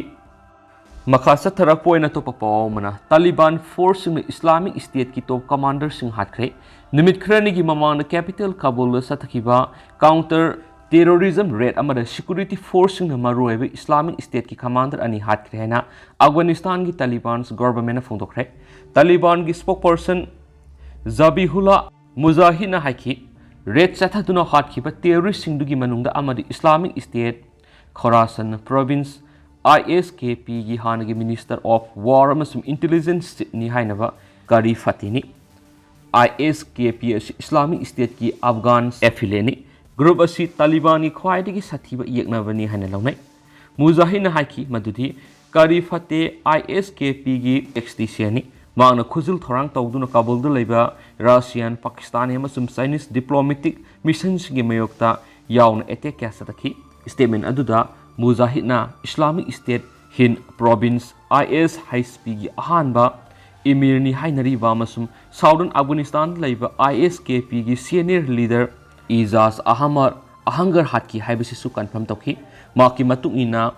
ꯃꯈꯥ ꯆꯠꯊꯔꯛꯄ ꯑꯣꯏꯅ ꯑꯇꯣꯞꯄ ꯄꯥꯎ ꯑꯃꯅ, ꯇꯥꯂꯤꯕꯥꯟ forceꯁꯤꯡꯅ Islamic Stateꯀꯤ top commanderꯁꯤꯡ ꯍꯥꯠꯈ꯭ꯔꯦ꯫ ꯅꯨꯃꯤꯠ ꯈꯔꯅꯤꯒꯤ ꯃꯃꯥꯡꯗ capital ꯀꯥꯕꯨꯜꯗ ꯆꯠꯊꯈꯤꯕ counter terrorism raid ꯑꯃꯗ security forceꯁꯤꯡꯅ ꯃꯔꯨꯑꯣꯏꯕ Islamic Stateꯀꯤ commander ꯑꯅꯤ ꯍꯥꯠꯈ꯭ꯔꯦ ꯍꯥꯏꯅ ꯑꯐꯒꯥꯅꯤꯁꯇꯥꯟꯒꯤ ꯇꯥꯂꯤꯕꯥꯟ governmentꯅ ꯐꯣꯡꯗꯣꯛꯈ꯭ꯔꯦ꯫ ꯇꯥꯂꯤꯕꯥꯟꯒꯤ spokesperson ꯖꯕꯤꯍꯨꯂꯥ ꯃꯨꯖꯥꯍꯤꯗꯅ ꯍꯥꯏꯈꯤ, ꯔꯦꯗ ꯆꯠꯊꯗꯨꯅ ꯍꯥꯠꯈꯤꯕ ꯇꯦꯔꯣꯔꯤꯁꯁꯤꯡꯗꯨꯒꯤ ꯃꯅꯨꯡꯗ ꯑꯃꯗꯤ ꯏꯁꯂꯥꯃꯤꯛ ꯁ꯭ꯇꯦꯠ ꯈꯣꯔꯥꯁꯟ ꯄ꯭ꯔꯣꯚꯤꯟꯁ, ISKPꯒꯤ ꯍꯥꯟꯅꯒꯤ ꯃꯤꯅꯤꯁꯇꯔ ꯑꯣꯐ ꯋꯥꯔ ꯑꯃꯁꯨꯡ ꯏꯟꯇꯦꯂꯤꯖꯦꯟꯁ ꯆꯤꯐꯅꯤ ꯍꯥꯏꯅꯕ ꯀꯥꯔꯤ ꯐꯇꯦꯅꯤ꯫ ISKP ꯑꯁꯤ ꯏꯁꯂꯥꯃꯤꯛ ꯁ꯭ꯇꯦꯠꯀꯤ ꯑꯐꯒꯥꯟ ꯑꯦꯐꯤꯂꯦꯠꯅꯤ꯫ ꯒ꯭ꯔꯨꯞ ꯑꯁꯤ ꯇꯥꯂꯤꯕꯥꯟꯒꯤ ꯈ꯭ꯋꯥꯏꯗꯒꯤ ꯁꯥꯊꯤꯕ ꯌꯦꯛꯅꯕꯅꯤ ꯍꯥꯏꯅ ꯂꯧꯅꯩ꯫ ꯃꯨꯖꯥꯍꯤꯗꯅ ꯍꯥꯏꯈꯤ ꯃꯗꯨꯗꯤ ꯀꯥꯔꯤ ꯐꯇꯦ ISKPꯒꯤ ꯑꯦꯛꯁ ꯇꯤ ꯁꯤ ꯑꯦꯟꯅꯤ꯫ ꯃꯍꯥꯛꯅ ꯈꯨꯖꯤꯜ ꯊꯧꯔꯥꯡ ꯇꯧꯗꯨꯅ ꯀꯥꯕꯨꯜꯗ ꯂꯩꯕ ꯔꯁꯤꯌꯥꯟ, ꯄꯥꯀꯤꯁꯇꯥꯅꯤ ꯑꯃꯁꯨꯡ ꯆꯥꯏꯅꯤꯁ ꯗꯤꯄ꯭ꯂꯣꯃꯦꯇꯤꯛ ꯃꯤꯁꯟꯁꯤꯡꯒꯤ ꯃꯥꯌꯣꯛꯇ ꯌꯥꯎꯅ ꯑꯦꯇꯦꯛ ꯀꯌꯥ ꯆꯠꯊꯈꯤ꯫ ꯁ꯭ꯇꯦꯠꯃꯦꯟ ꯑꯗꯨꯗ ꯃꯨꯖꯥꯍꯤꯗꯅ ꯏꯁꯂꯥꯃꯤꯛ ꯁ꯭ꯇꯦꯠ ꯍꯤꯟꯗ ꯄ꯭ꯔꯣꯚꯤꯟꯁ, ISHPꯒꯤ ꯑꯍꯥꯟꯕ ꯏꯃꯤꯔꯅꯤ ꯍꯥꯏꯅꯔꯤꯕ ꯑꯃꯁꯨꯡ ꯁꯥꯎꯗꯔꯟ ꯑꯐꯒꯥꯅꯤꯁꯇꯥꯟꯗ ꯂꯩꯕ ISKPꯒꯤ ꯁꯦꯅꯤꯌꯔ ꯂꯤꯗꯔ ꯏꯖꯥꯖ ꯑꯍꯃꯔ ꯑꯍꯪꯒꯔ ꯍꯥꯠꯈꯤ ꯍꯥꯏꯕꯁꯤꯁꯨ ꯀꯟꯐꯥꯔꯝ ꯇꯧꯈꯤ꯫ ꯃꯍꯥꯛꯀꯤ ꯃꯇꯨꯡ ꯏꯟꯅ,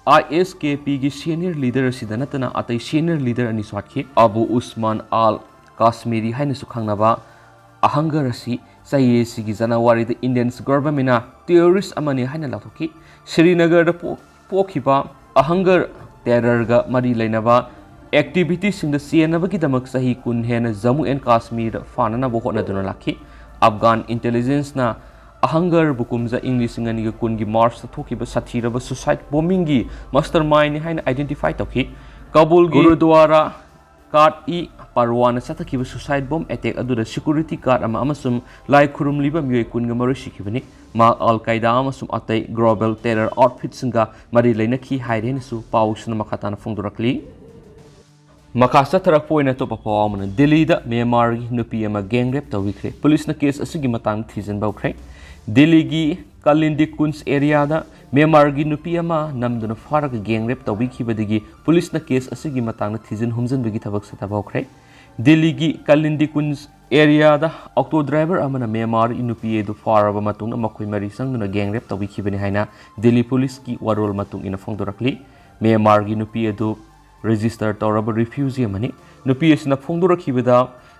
ISKPꯒꯤ ꯁꯦꯅꯤꯌꯔ ꯂꯤꯗꯔ ꯑꯁꯤꯗ ꯅꯠꯇꯅ ꯑꯇꯩ ꯁꯦꯅꯤꯌꯔ ꯂꯤꯗꯔ ꯑꯅꯤꯁꯨ ꯍꯥꯠꯈꯤ꯫ ꯑꯕꯨ ꯎꯁꯃꯥꯟ ꯑꯜ ꯀꯥꯁꯃꯤꯔꯤ ꯍꯥꯏꯅꯁꯨ ꯈꯪꯅꯕ ꯑꯍꯪꯒꯔ ꯑꯁꯤ ꯆꯍꯤ ꯑꯁꯤꯒꯤ ꯖꯅꯋꯥꯔꯤꯗ ꯏꯟꯗꯤꯌꯟꯁ ꯒꯚꯔꯟꯃꯦꯟꯅ ꯇꯦꯔꯣꯔꯤꯁ ꯑꯃꯅꯤ ꯍꯥꯏꯅ ꯂꯥꯎꯊꯣꯛꯈꯤ꯫ ꯁ꯭ꯔꯤꯅꯒꯔꯗ ꯄꯣ-, ꯄꯣꯛꯈꯤꯕ ꯑꯍꯪꯒꯔ ꯇꯦꯔꯔꯒ ꯃꯔꯤ ꯂꯩꯅꯕ ꯑꯦꯛꯇꯤꯚꯤꯇꯤꯁꯤꯡꯗ ꯆꯦꯟꯅꯕꯒꯤꯗꯃꯛ ꯆꯍꯤ ꯀꯨꯟ ꯍꯦꯟꯅ ꯖꯝꯃꯨ ꯑꯦꯟ ꯀꯥꯁꯃꯤꯔ ꯐꯥꯅꯅꯕ ꯍꯣꯠꯅꯗꯨꯅ ꯂꯥꯛꯈꯤ꯫ ꯑꯐꯒꯥꯟ ꯏꯟꯇꯦꯂꯤꯖꯦꯟꯁꯅ ꯑꯍꯪꯒꯔꯕꯨ ꯀꯨꯝꯖꯥ ꯏꯪ ꯂꯤꯁꯤꯡ ꯑꯅꯤꯒ ꯀꯨꯟꯒꯤ ꯃꯥꯔꯆꯇ ꯊꯣꯛꯈꯤꯕ ꯁꯥꯊꯤꯔꯕ ꯁꯨꯁꯥꯏꯗ ꯕꯣꯝꯕꯤꯡꯒꯤ ꯃꯥꯁꯇꯔ ꯃꯥꯏꯟꯅꯤ ꯍꯥꯏꯅ ꯑꯥꯏꯗꯦꯟꯇꯤꯐꯥꯏ ꯇꯧꯈꯤ꯫ ꯀꯥꯕꯨꯜꯒꯤ ꯒꯨꯔꯨꯗ꯭ꯋꯥꯔꯥ ꯀꯥꯠ ꯏ ꯄꯔꯋꯥꯅ ꯆꯠꯊꯈꯤꯕ ꯁꯨꯁꯥꯏꯗ ꯕꯣꯝ ꯑꯦꯇꯦꯛ ꯑꯗꯨꯗ ꯁꯦꯀ꯭ꯌꯨꯔꯤꯇꯤ ꯒꯥꯔꯗ ꯑꯃ ꯑꯃꯁꯨꯡ ꯂꯥꯏ ꯈꯨꯔꯨꯝꯂꯤꯕ ꯃꯤꯑꯣꯏ ꯀꯨꯟꯒ ꯃꯔꯤ ꯁꯤꯈꯤꯕꯅꯤ꯫ ꯃꯍꯥꯛ ꯑꯜ ꯀꯥꯏꯗꯥ ꯑꯃꯁꯨꯡ ꯑꯇꯩ ꯒ꯭ꯂꯣꯕꯦꯜ ꯇꯦꯔꯔ ꯑꯥꯎꯠꯐꯤꯠꯁꯤꯡꯒ ꯃꯔꯤ ꯂꯩꯅꯈꯤ ꯍꯥꯏꯔꯦ ꯍꯥꯏꯅꯁꯨ ꯄꯥꯎꯁꯤꯅ ꯃꯈꯥ ꯇꯥꯅ ꯐꯣꯡꯗꯣꯔꯛꯂꯤ꯫ ꯃꯈꯥ ꯆꯠꯊꯔꯛꯄ ꯑꯣꯏꯅ ꯑꯇꯣꯞꯄ ꯄꯥꯎ ꯑꯃꯅ, ꯗꯤꯜꯂꯤꯗ ꯃ꯭ꯌꯥꯟꯃꯥꯔꯒꯤ ꯅꯨꯄꯤ ꯑꯃ ꯒꯦꯡ ꯔꯦꯞ ꯇꯧꯕꯤꯈ꯭ꯔꯦ꯫ ꯄꯨꯂꯤꯁꯅ ꯀꯦꯁ ꯑꯁꯤꯒꯤ ꯃꯇꯥꯡꯗ ꯊꯤꯖꯤꯟꯕ ꯍꯧꯈ꯭ꯔꯦ꯫ ꯗꯤꯜꯂꯤꯒꯤ ꯀꯥꯂꯤꯟꯗꯤ ꯀꯨꯟꯖ ꯑꯦꯔꯤꯌꯥꯗ ꯃ꯭ꯌꯥꯟꯃꯥꯔꯒꯤ ꯅꯨꯄꯤ ꯑꯃ ꯅꯝꯗꯨꯅ ꯐꯥꯔꯒ ꯒꯦꯡ ꯔꯦꯞ ꯇꯧꯕꯤꯈꯤꯕꯗꯒꯤ ꯄꯨꯂꯤꯁꯅ ꯀꯦꯁ ꯑꯁꯤꯒꯤ ꯃꯇꯥꯡꯗ ꯊꯤꯖꯤꯟ ꯍꯨꯝꯖꯤꯟꯕꯒꯤ ꯊꯕꯛ ꯆꯠꯊꯕ ꯍꯧꯈ꯭ꯔꯦ꯫ ꯗꯤꯜꯂꯤꯒꯤ ꯀꯥꯂꯤꯟꯗꯤ ꯀꯨꯟꯖ ꯑꯦꯔꯤꯌꯥꯗ ꯑꯣꯛꯇꯣ ꯗ꯭ꯔꯥꯏꯚꯔ ꯑꯃꯅ ꯃ꯭ꯌꯥꯟꯃꯥꯔ ꯅꯨꯄꯤ ꯑꯗꯨ ꯐꯥꯔꯕ ꯃꯇꯨꯡꯗ ꯃꯈꯣꯏ ꯃꯔꯤ ꯆꯪꯗꯨꯅ ꯒꯦꯡ ꯔꯦꯞ ꯇꯧꯕꯤꯈꯤꯕꯅꯤ ꯍꯥꯏꯅ ꯗꯤꯜꯂꯤ ꯄꯨꯂꯤꯁꯀꯤ ꯋꯥꯔꯣꯜ ꯃꯇꯨꯡ ꯏꯟꯅ ꯐꯣꯡꯗꯣꯔꯛꯂꯤ꯫ ꯃ꯭ꯌꯥꯟꯃꯥꯔꯒꯤ ꯅꯨꯄꯤ ꯑꯗꯨ ꯔꯦꯖꯤꯁꯇꯔ ꯇꯧꯔꯕ ꯔꯤꯐ꯭ꯌꯨꯖꯤ ꯑꯃꯅꯤ꯫ ꯅꯨꯄꯤ ꯑꯁꯤꯅ ꯐꯣꯡꯗꯣꯔꯛꯈꯤꯕꯗ,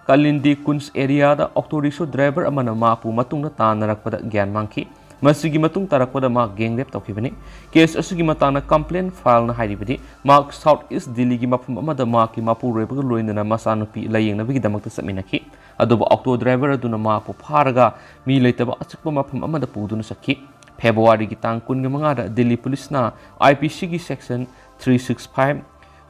ꯀꯥꯂꯤꯟꯗꯤ ꯀꯨꯟꯖ ꯑꯦꯔꯤꯌꯥꯗ ꯑꯣꯛꯇꯣ ꯔꯤꯛꯁꯣ ꯗ꯭ꯔꯥꯏꯚꯔ ꯑꯃꯅ ꯃꯍꯥꯛꯄꯨ ꯃꯇꯨꯡꯗ ꯇꯥꯟꯅꯔꯛꯄꯗ ꯒ꯭ꯌꯥꯟ ꯃꯥꯡꯈꯤ꯫ ꯃꯁꯤꯒꯤ ꯃꯇꯨꯡ ꯇꯥꯔꯛꯄꯗ ꯃꯍꯥꯛ gang rape ꯇꯧꯈꯤꯕꯅꯤ꯫ Case ꯑꯁꯤꯒꯤ ꯃꯇꯥꯡꯗ complaint fileꯅ ꯍꯥꯏꯔꯤꯕꯗꯤ, ꯃꯍꯥꯛ South East Delhiꯒꯤ ꯃꯐꯝ ꯑꯃꯗ ꯃꯍꯥꯛꯀꯤ ꯃꯄꯨꯔꯣꯏꯕꯒ ꯂꯣꯏꯅꯅ ꯃꯆꯥꯅꯨꯄꯤ ꯂꯥꯌꯦꯡꯅꯕꯒꯤꯗꯃꯛꯇ ꯆꯠꯃꯤꯟꯅꯈꯤ꯫ ꯑꯗꯨꯕꯨ auto driver ꯑꯗꯨꯅ ꯃꯍꯥꯛꯄꯨ ꯐꯥꯔꯒ ꯃꯤ ꯂꯩꯇꯕ ꯑꯆꯤꯛꯄ ꯃꯐꯝ ꯑꯃꯗ ꯄꯨꯗꯨꯅ ꯆꯠꯈꯤ꯫ Februaryꯒꯤ ꯇꯥꯡ ꯀꯨꯟꯃꯉꯥꯗ Delhi Policeꯅ IPCꯒꯤ section three six five,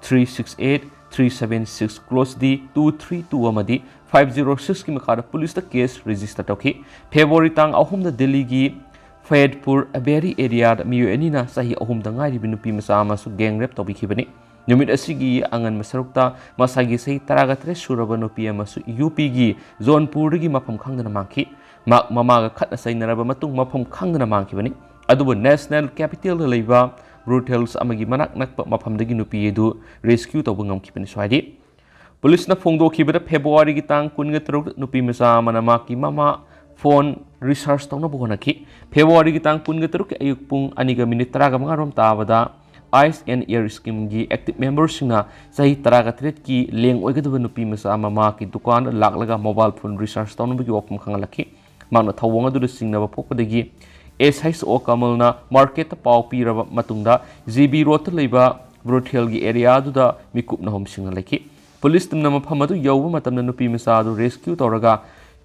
three six eight, three seven six, clause D two three two ꯑꯃꯗꯤ five zero sixꯀꯤ ꯃꯈꯥꯗ policeꯇ case register ꯇꯧꯈꯤ꯫ February ꯇꯥꯡ ꯑꯍꯨꯝꯗ Delhiꯒꯤ ꯐꯌꯦꯗꯄꯨꯔ ꯑꯕꯦꯔꯤ areaꯗ ꯃꯤꯑꯣꯏ ꯑꯅꯤꯅ ꯆꯍꯤ ꯑꯍꯨꯝꯗ ꯉꯥꯏꯔꯤꯕ ꯅꯨꯄꯤ ꯃꯆꯥ ꯑꯃꯁꯨ gang rape ꯇꯧꯕꯤꯈꯤꯕꯅꯤ꯫ ꯅꯨꯃꯤꯠ ꯑꯁꯤꯒꯤ ꯑꯉꯟꯕ ꯁꯔꯨꯛꯇ ꯃꯁꯥꯒꯤ ꯆꯍꯤ ꯇꯔꯥꯒ ꯇꯔꯦꯠ ꯁꯨꯔꯕ ꯅꯨꯄꯤ ꯑꯃꯁꯨ UPꯒꯤ ꯖꯣꯟꯄꯨꯔꯗꯒꯤ ꯃꯐꯝ ꯈꯪꯗꯅ ꯃꯥꯡꯈꯤ꯫ ꯃꯍꯥꯛ ꯃꯃꯥꯒ ꯈꯠꯅ ꯆꯩꯅꯔꯕ ꯃꯇꯨꯡ ꯃꯐꯝ ꯈꯪꯗꯅ ꯃꯥꯡꯈꯤꯕꯅꯤ꯫ ꯑꯗꯨꯕꯨ national capitalꯗ ꯂꯩꯕ brothelsꯑꯃꯒꯤ ꯃꯅꯥꯛ ꯅꯛꯄ ꯃꯐꯝꯗꯒꯤ ꯅꯨꯄꯤ ꯑꯗꯨ rescue ꯇꯧꯕ ꯉꯝꯈꯤꯕꯅꯤ꯫ ꯁ꯭ꯋꯥꯏꯗꯤ Policeꯅ ꯐꯣꯡꯗꯣꯛꯈꯤꯕꯗ, Februaryꯒꯤ ꯇꯥꯡ ꯀꯨꯟꯒ ꯇꯔꯨꯛ ꯅꯨꯄꯤ ꯃꯆꯥ ꯑꯃꯅ ꯃꯍꯥꯛꯀꯤ ꯃꯃꯥ phone research ꯇꯧꯅꯕ ꯍꯣꯠꯅꯈꯤ꯫ Februaryꯒꯤ ꯇꯥꯡ ꯀꯨꯟꯒ ꯇꯔꯨꯛꯀꯤ ꯑꯌꯨꯛ ꯄꯨꯡ ꯑꯅꯤꯒ minute ꯇꯔꯥꯒ ꯃꯉꯥ ꯔꯣꯝ ꯇꯥꯕꯗ Ice and Air Schemeꯒꯤ active memberꯁꯤꯡꯅ ꯆꯍꯤ ꯇꯔꯥꯒ ꯇꯔꯦꯠꯀꯤ ꯂꯦꯡ ꯑꯣꯏꯒꯗꯕ ꯅꯨꯄꯤ ꯃꯆꯥ ꯑꯃ ꯃꯍꯥꯛꯀꯤ ꯗꯨꯀꯥꯟꯗ ꯂꯥꯛꯂꯒ mobile phone research ꯇꯧꯅꯕꯒꯤ ꯋꯥꯐꯝ ꯈꯪꯍꯜꯂꯛꯈꯤ꯫ ꯃꯍꯥꯛꯅ ꯊꯧꯑꯣꯡ ꯑꯗꯨꯗ ꯆꯤꯡꯅꯕ ꯄꯣꯛꯄꯗꯒꯤ SHO ꯀꯃꯜꯅ marketꯇ ꯄꯥꯎ ꯄꯤꯔꯕ ꯃꯇꯨꯡꯗ GB roadꯇ ꯂꯩꯕ brothelꯒꯤ areaꯗꯨꯗ ꯃꯤꯀꯨꯞ ꯅꯍꯨꯝꯁꯤꯡꯅ ꯂꯩꯈꯤ꯫ Police teamꯅ ꯃꯐꯝ ꯑꯗꯨ ꯌꯧꯕ ꯃꯇꯝꯗ ꯅꯨꯄꯤ ꯃꯆꯥ ꯑꯗꯨ rescue ꯇꯧꯔꯒ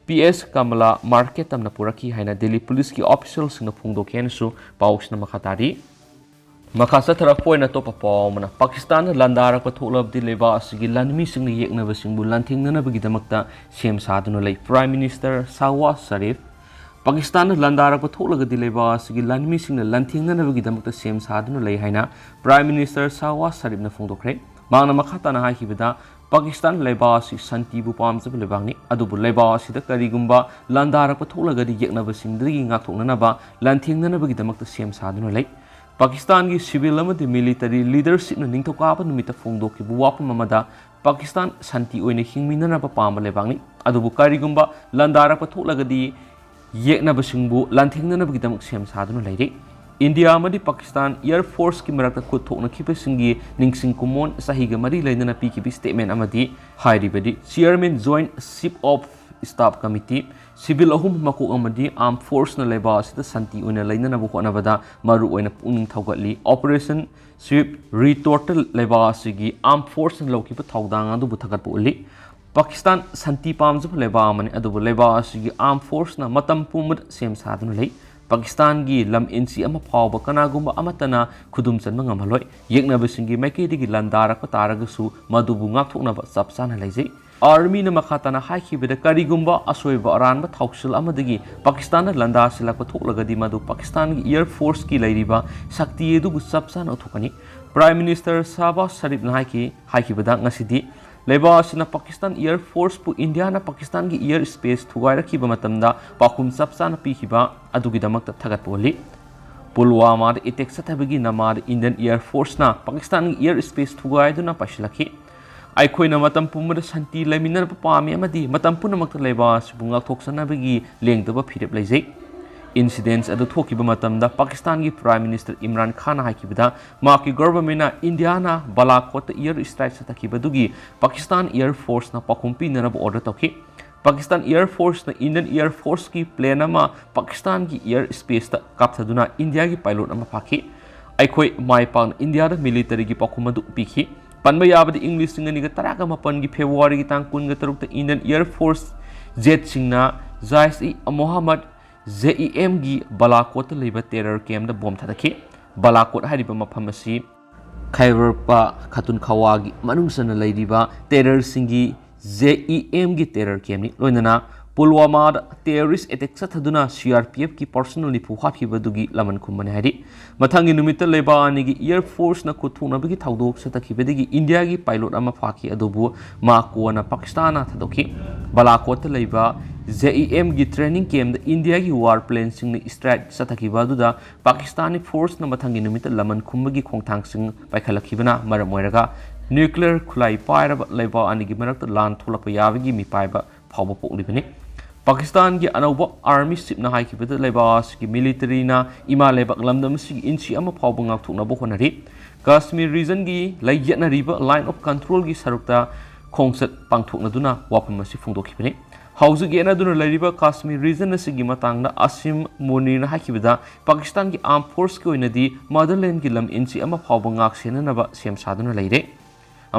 PS ꯀꯃꯂꯥ market ꯇꯝꯅ ꯄꯨꯔꯛꯈꯤ ꯍꯥꯏꯅ Delhi Policeꯀꯤ officialꯁꯤꯡꯅ ꯐꯣꯡꯗꯣꯛꯈꯤ ꯍꯥꯏꯅꯁꯨ ꯄꯥꯎꯁꯤꯅ ꯃꯈꯥ ꯇꯥꯔꯤ꯫ ꯃꯈꯥ ꯆꯠꯊꯔꯛꯄ ꯑꯣꯏꯅ ꯑꯇꯣꯞꯄ ꯄꯥꯎ ꯑꯃꯅ, ꯄꯥꯀꯤꯁꯇꯥꯟꯗ ꯂꯥꯟꯗꯥꯔꯛꯄ ꯊꯣꯛꯂꯕꯗꯤ ꯂꯩꯕꯥꯛ ꯑꯁꯤꯒꯤ ꯂꯥꯟꯃꯤꯁꯤꯡꯅ ꯌꯦꯛꯅꯕꯁꯤꯡꯕꯨ ꯂꯥꯟꯊꯦꯡꯅꯅꯕꯒꯤꯗꯃꯛꯇ ꯁꯦꯝ ꯁꯥꯗꯨꯅ ꯂꯩ꯫ Prime Minister ꯁꯥꯍꯋꯥꯖ ꯁꯔꯤꯐ, ꯄꯥꯀꯤꯁꯇꯥꯟꯗ ꯂꯥꯟꯗꯥꯔꯛꯄ ꯊꯣꯛꯂꯒꯗꯤ ꯂꯩꯕꯥꯛ ꯑꯁꯤꯒꯤ ꯂꯥꯟꯃꯤꯁꯤꯡꯅ ꯂꯥꯟꯊꯦꯡꯅꯅꯕꯒꯤꯗꯃꯛꯇ ꯁꯦꯝ ꯁꯥꯗꯨꯅ ꯂꯩ ꯍꯥꯏꯅ Prime Minister ꯁꯥꯍꯋꯥꯖ ꯁꯔꯤꯐꯅ ꯐꯣꯡꯗꯣꯛꯈ꯭ꯔꯦ꯫ ꯃꯍꯥꯛꯅ ꯃꯈꯥ ꯇꯥꯅ ꯍꯥꯏꯈꯤꯕꯗ, ꯄꯥꯀꯤꯁꯇꯥꯟ ꯂꯩꯕꯥꯛ ꯑꯁꯤ ꯁꯥꯟꯇꯤꯕꯨ ꯄꯥꯝꯖꯕ ꯂꯩꯕꯥꯛꯅꯤ, ꯑꯗꯨꯕꯨ ꯂꯩꯕꯥꯛ ꯑꯁꯤꯗ ꯀꯔꯤꯒꯨꯝꯕ ꯂꯥꯟꯗꯥꯔꯛꯄ ꯊꯣꯛꯂꯒꯗꯤ ꯌꯦꯛꯅꯕꯁꯤꯡꯗꯒꯤ ꯉꯥꯛꯊꯣꯛꯅꯅꯕ ꯂꯥꯟꯊꯦꯡꯅꯅꯕꯒꯤꯗꯃꯛꯇ ꯁꯦꯝ ꯁꯥꯗꯨꯅ ꯂꯩ꯫ ꯄꯥꯀꯤꯁꯇꯥꯟꯒꯤ civil ꯑꯃꯗꯤ military leadershipꯅ ꯅꯤꯡꯊꯧꯀꯥꯕ ꯅꯨꯃꯤꯠꯇ ꯐꯣꯡꯗꯣꯛꯈꯤꯕ ꯋꯥꯐꯝ ꯑꯃꯗ, ꯄꯥꯀꯤꯁꯇꯥꯟ ꯁꯥꯟꯇꯤ ꯑꯣꯏꯅ ꯍꯤꯡꯃꯤꯟꯅꯅꯕ ꯄꯥꯝꯕ ꯂꯩꯕꯥꯛꯅꯤ, ꯑꯗꯨꯕꯨ ꯀꯔꯤꯒꯨꯝꯕ ꯂꯥꯟꯗꯥꯔꯛꯄ ꯊꯣꯛꯂꯒꯗꯤ ꯌꯦꯛꯅꯕꯁꯤꯡꯕꯨ ꯂꯥꯟꯊꯦꯡꯅꯅꯕꯒꯤꯗꯃꯛ ꯁꯦꯝ ꯁꯥꯗꯨꯅ ꯂꯩꯔꯤ꯫ ꯏꯟꯗꯤꯌꯥ ꯑꯃꯗꯤ ꯄꯥꯀꯤꯁꯇꯥꯟ Air Forceꯀꯤ ꯃꯔꯛꯇ ꯈꯨꯠ ꯊꯣꯛꯅꯈꯤꯕꯁꯤꯡꯒꯤ ꯅꯤꯡꯁꯤꯡ ꯀꯨꯝꯑꯣꯟ ꯆꯍꯤꯒ ꯃꯔꯤ ꯂꯩꯅꯅ ꯄꯤꯈꯤꯕ statement ꯑꯃꯗꯤ ꯍꯥꯏꯔꯤꯕꯗꯤ, Chairman Joint Chief of Staff Committee Civil ꯑꯍꯨꯝ ꯃꯀꯣꯛ ꯑꯃꯗꯤ armed forceꯅ ꯂꯩꯕꯥꯛ ꯑꯁꯤꯗ ꯁꯥꯟꯇꯤ ꯑꯣꯏꯅ ꯂꯩꯅꯅꯕ ꯍꯣꯠꯅꯕꯗ ꯃꯔꯨ ꯑꯣꯏꯅ ꯄꯨꯛꯅꯤꯡ ꯊꯧꯒꯠꯂꯤ꯫ Operation Sweep Retortꯇ ꯂꯩꯕꯥꯛ ꯑꯁꯤꯒꯤ armed forceꯅ ꯂꯧꯈꯤꯕ ꯊꯧꯗꯥꯡ ꯑꯗꯨꯕꯨ ꯊꯥꯒꯠꯄ ꯎꯠꯂꯤ꯫ ꯄꯥꯀꯤꯁꯇꯥꯟ ꯁꯥꯟꯇꯤ ꯄꯥꯝꯖꯕ ꯂꯩꯕꯥꯛ ꯑꯃꯅꯤ, ꯑꯗꯨꯕꯨ ꯂꯩꯕꯥꯛ ꯑꯁꯤꯒꯤ armed forceꯅ ꯃꯇꯝ ꯄꯨꯝꯕꯗ ꯁꯦꯝ ꯁꯥꯗꯨꯅ ꯂꯩ꯫ ꯄꯥꯀꯤꯁꯇꯥꯟꯒꯤ ꯂꯝ ꯏꯟꯆꯤ ꯑꯃ ꯐꯥꯎꯕ ꯀꯅꯥꯒꯨꯝꯕ ꯑꯃꯠꯇꯅ ꯈꯨꯗꯨꯝ ꯆꯟꯕ ꯉꯝꯍꯜꯂꯣꯏ꯫ ꯌꯦꯛꯅꯕꯁꯤꯡꯒꯤ ꯃꯥꯏꯀꯩꯗꯒꯤ ꯂꯥꯟꯗꯥꯔꯛꯄ ꯇꯥꯔꯒꯁꯨ ꯃꯗꯨꯕꯨ ꯉꯥꯛꯊꯣꯛꯅꯕ ꯆꯞ ꯆꯥꯅ ꯂꯩꯖꯩ꯫ Armyꯅ ꯃꯈꯥ ꯇꯥꯅ ꯍꯥꯏꯈꯤꯕꯗ, ꯀꯔꯤꯒꯨꯝꯕ ꯑꯁꯣꯏꯕ ꯑꯔꯥꯟꯕ ꯊꯧꯁꯤꯜ ꯑꯃꯗꯒꯤ ꯄꯥꯀꯤꯁꯇꯥꯟꯅ ꯂꯥꯟꯗꯥꯁꯤꯜꯂꯛꯄ ꯊꯣꯛꯂꯒꯗꯤ, ꯃꯗꯨ ꯄꯥꯀꯤꯁꯇꯥꯟꯒꯤ Air Forceꯀꯤ ꯂꯩꯔꯤꯕ ꯁꯛꯇꯤ ꯑꯗꯨꯕꯨ ꯆꯞ ꯆꯥꯅ ꯎꯠꯊꯣꯛꯀꯅꯤ꯫ Prime Minister ꯁꯍꯕꯥꯖ ꯁꯔꯤꯐꯅ ꯍꯥꯏꯈꯤ, ꯍꯥꯏꯈꯤꯕꯗ, ꯉꯁꯤꯗꯤ ꯂꯩꯕꯥꯛ ꯑꯁꯤꯅ ꯄꯥꯀꯤꯁꯇꯥꯟ Air Forceꯄꯨ ꯏꯟꯗꯤꯌꯥꯅ ꯄꯥꯀꯤꯁꯇꯥꯟꯒꯤ air space ꯊꯨꯒꯥꯏꯔꯛꯈꯤꯕ ꯃꯇꯝꯗ ꯄꯥꯎꯈꯨꯝ ꯆꯞ ꯆꯥꯅ ꯄꯤꯈꯤꯕ ꯑꯗꯨꯒꯤꯗꯃꯛꯇ ꯊꯥꯒꯠꯄ ꯎꯠꯂꯤ꯫ ꯄꯨꯜꯋꯥꯃꯥꯗ attack ꯆꯠꯊꯕꯒꯤ ꯅꯃꯥꯗ Indian Air Forceꯅ ꯄꯥꯀꯤꯁꯇꯥꯟꯒꯤ air space ꯊꯨꯒꯥꯏꯗꯨꯅ ꯄꯥꯏꯁꯤꯜꯂꯛꯈꯤ꯫ ꯑꯩꯈꯣꯏꯅ ꯃꯇꯝ ꯄꯨꯝꯕꯗ ꯁꯥꯟꯇꯤ ꯂꯩꯃꯤꯟꯅꯕ ꯄꯥꯝꯃꯤ ꯑꯃꯗꯤ ꯃꯇꯝ ꯄꯨꯝꯅꯃꯛꯇ ꯂꯩꯕꯥꯛ ꯑꯁꯤꯕꯨ ꯉꯥꯛꯊꯣꯛꯆꯅꯕꯒꯤ ꯂꯦꯡꯗꯕ ꯐꯤꯔꯦꯞ ꯂꯩꯖꯩ꯫ Incidents ꯑꯗꯨ ꯊꯣꯛꯈꯤꯕ ꯃꯇꯝꯗ ꯄꯥꯀꯤꯁꯇꯥꯟꯒꯤ Prime Minister ꯏꯝꯔꯥꯟ ꯈꯥꯟꯅ ꯍꯥꯏꯈꯤꯕꯗ, ꯃꯍꯥꯛꯀꯤ governmentꯅ ꯏꯟꯗꯤꯌꯥꯅ ꯕꯥꯂꯥꯀꯣꯠꯇ air strike ꯆꯠꯊꯈꯤꯕꯗꯨꯒꯤ ꯄꯥꯀꯤꯁꯇꯥꯟ Air Forceꯅ ꯄꯥꯎꯈꯨꯝ ꯄꯤꯅꯅꯕ order ꯇꯧꯈꯤ꯫ Pakistan Air Forceꯅ Indian Air Forceꯀꯤ plane ꯑꯃ ꯄꯥꯀꯤꯁꯇꯥꯟꯒꯤ air spaceꯇ ꯀꯥꯞꯊꯗꯨꯅ ꯏꯟꯗꯤꯌꯥꯒꯤ pilot ꯑꯃ ꯐꯥꯈꯤ꯫ ꯑꯩꯈꯣꯏ ꯃꯥꯏ ꯄꯥꯛꯅ ꯏꯟꯗꯤꯌꯥꯗ militaryꯒꯤ ꯄꯥꯎꯈꯨꯝ ꯑꯗꯨ ꯄꯤꯈꯤ꯫ ꯄꯟꯕ ꯌꯥꯕꯗꯤ, ꯏꯪ ꯂꯤꯁꯤꯡ ꯑꯅꯤꯒ ꯇꯔꯥꯒ ꯃꯥꯄꯟꯒꯤ Februaryꯒꯤ ꯇꯥꯡ ꯀꯨꯟꯒ ꯇꯔꯨꯛꯇ Indian Air Force jetꯁꯤꯡꯅ Jaish-e-Mohammed, JeMꯒꯤ ꯕꯥꯂꯥꯀꯣꯠꯇ ꯂꯩꯕ terror campꯇ bomb ꯊꯥꯗꯈꯤ꯫ ꯕꯥꯂꯥꯀꯣꯠ ꯍꯥꯏꯔꯤꯕ ꯃꯐꯝ ꯑꯁꯤ ꯈꯥꯏꯕꯔ ꯄꯈꯇꯨꯟꯈꯋꯥꯒꯤ ꯃꯅꯨꯡ ꯆꯟꯅ ꯂꯩꯔꯤꯕ terrorꯁꯤꯡꯒꯤ, JeMꯒꯤ terror campꯅꯤ꯫ ꯂꯣꯏꯅꯅ ꯄꯨꯜꯋꯥꯃꯥꯗ terrorist attack ꯆꯠꯊꯗꯨꯅ CRPFꯀꯤ personnel ꯅꯤꯐꯨ ꯍꯥꯠꯈꯤꯕꯗꯨꯒꯤ ꯂꯃꯟ ꯈꯨꯝꯕꯅꯤ ꯍꯥꯏꯔꯤ꯫ ꯃꯊꯪꯒꯤ ꯅꯨꯃꯤꯠꯇ ꯂꯩꯕꯥꯛ ꯑꯅꯤꯒꯤ Air Forceꯅ ꯈꯨꯠ ꯊꯣꯛꯅꯕꯒꯤ ꯊꯧꯗꯣꯛ ꯆꯠꯊꯈꯤꯕꯗꯒꯤ ꯏꯟꯗꯤꯌꯥꯒꯤ pilot ꯑꯃ ꯐꯥꯈꯤ, ꯑꯗꯨꯕꯨ ꯃꯍꯥꯛ ꯀꯣꯟꯅ ꯄꯥꯀꯤꯁꯇꯥꯟꯅ ꯊꯥꯗꯣꯛꯈꯤ꯫ ꯕꯥꯂꯥꯀꯣꯠꯇ ꯂꯩꯕ JeMꯒꯤ training campꯇ ꯏꯟꯗꯤꯌꯥꯒꯤ war planeꯁꯤꯡꯅ strike ꯆꯠꯊꯈꯤꯕ ꯑꯗꯨꯗ ꯄꯥꯀꯤꯁꯇꯥꯟꯒꯤ forceꯅ ꯃꯊꯪꯒꯤ ꯅꯨꯃꯤꯠꯇ ꯂꯃꯟ ꯈꯨꯝꯕꯒꯤ ꯈꯣꯡꯊꯥꯡꯁꯤꯡ ꯄꯥꯏꯈꯠꯂꯛꯈꯤꯕꯅ ꯃꯔꯝ ꯑꯣꯏꯔꯒ nuclear ꯈꯨꯠꯂꯥꯏ ꯄꯥꯏꯔꯕ ꯂꯩꯕꯥꯛ ꯑꯅꯤꯒꯤ ꯃꯔꯛꯇ ꯂꯥꯟ ꯊꯣꯛꯂꯛꯄ ꯌꯥꯕꯒꯤ ꯃꯤꯄꯥꯏꯕ ꯐꯥꯎꯕ ꯄꯣꯛꯂꯤꯕꯅꯤ꯫ ꯄꯥꯀꯤꯁꯇꯥꯟꯒꯤ ꯑꯅꯧꯕ army chiefꯅ ꯍꯥꯏꯈꯤꯕꯗ, ꯂꯩꯕꯥꯛ ꯑꯁꯤꯒꯤ militaryꯅ ꯏꯃꯥ ꯂꯩꯕꯥꯛ ꯂꯝꯗꯝ ꯑꯁꯤꯒꯤ ꯏꯟꯆꯤ ꯑꯃ ꯐꯥꯎꯕ ꯉꯥꯛꯊꯣꯛꯅꯕ ꯍꯣꯠꯅꯔꯤ꯫ Kashmir regionꯒꯤ ꯂꯩ ꯌꯦꯠꯅꯔꯤꯕ line of controlꯒꯤ ꯁꯔꯨꯛꯇ ꯈꯣꯡꯆꯠ ꯄꯥꯡꯊꯣꯛꯅꯗꯨꯅ ꯋꯥꯐꯝ ꯑꯁꯤ ꯐꯣꯡꯗꯣꯛꯈꯤꯕꯅꯤ꯫ ꯍꯧꯖꯤꯛ ꯌꯦꯠꯅꯗꯨꯅ ꯂꯩꯔꯤꯕ ꯀꯥꯁꯃꯤꯔ ꯔꯤꯖꯟ ꯑꯁꯤꯒꯤ ꯃꯇꯥꯡꯗ ꯑꯁꯤꯝ ꯃꯨꯅꯤꯔꯅ ꯍꯥꯏꯈꯤꯕꯗ, ꯄꯥꯀꯤꯁꯇꯥꯟꯒꯤ ꯑꯥꯔꯝ ꯐꯣꯔꯁꯀꯤ ꯑꯣꯏꯅꯗꯤ ꯃꯗꯔꯂꯦꯟꯒꯤ ꯂꯝ ꯏꯟꯆꯤ ꯑꯃ ꯐꯥꯎꯕ ꯉꯥꯛ ꯁꯦꯟꯅꯅꯕ ꯁꯦꯝ ꯁꯥꯗꯨꯅ ꯂꯩꯔꯦ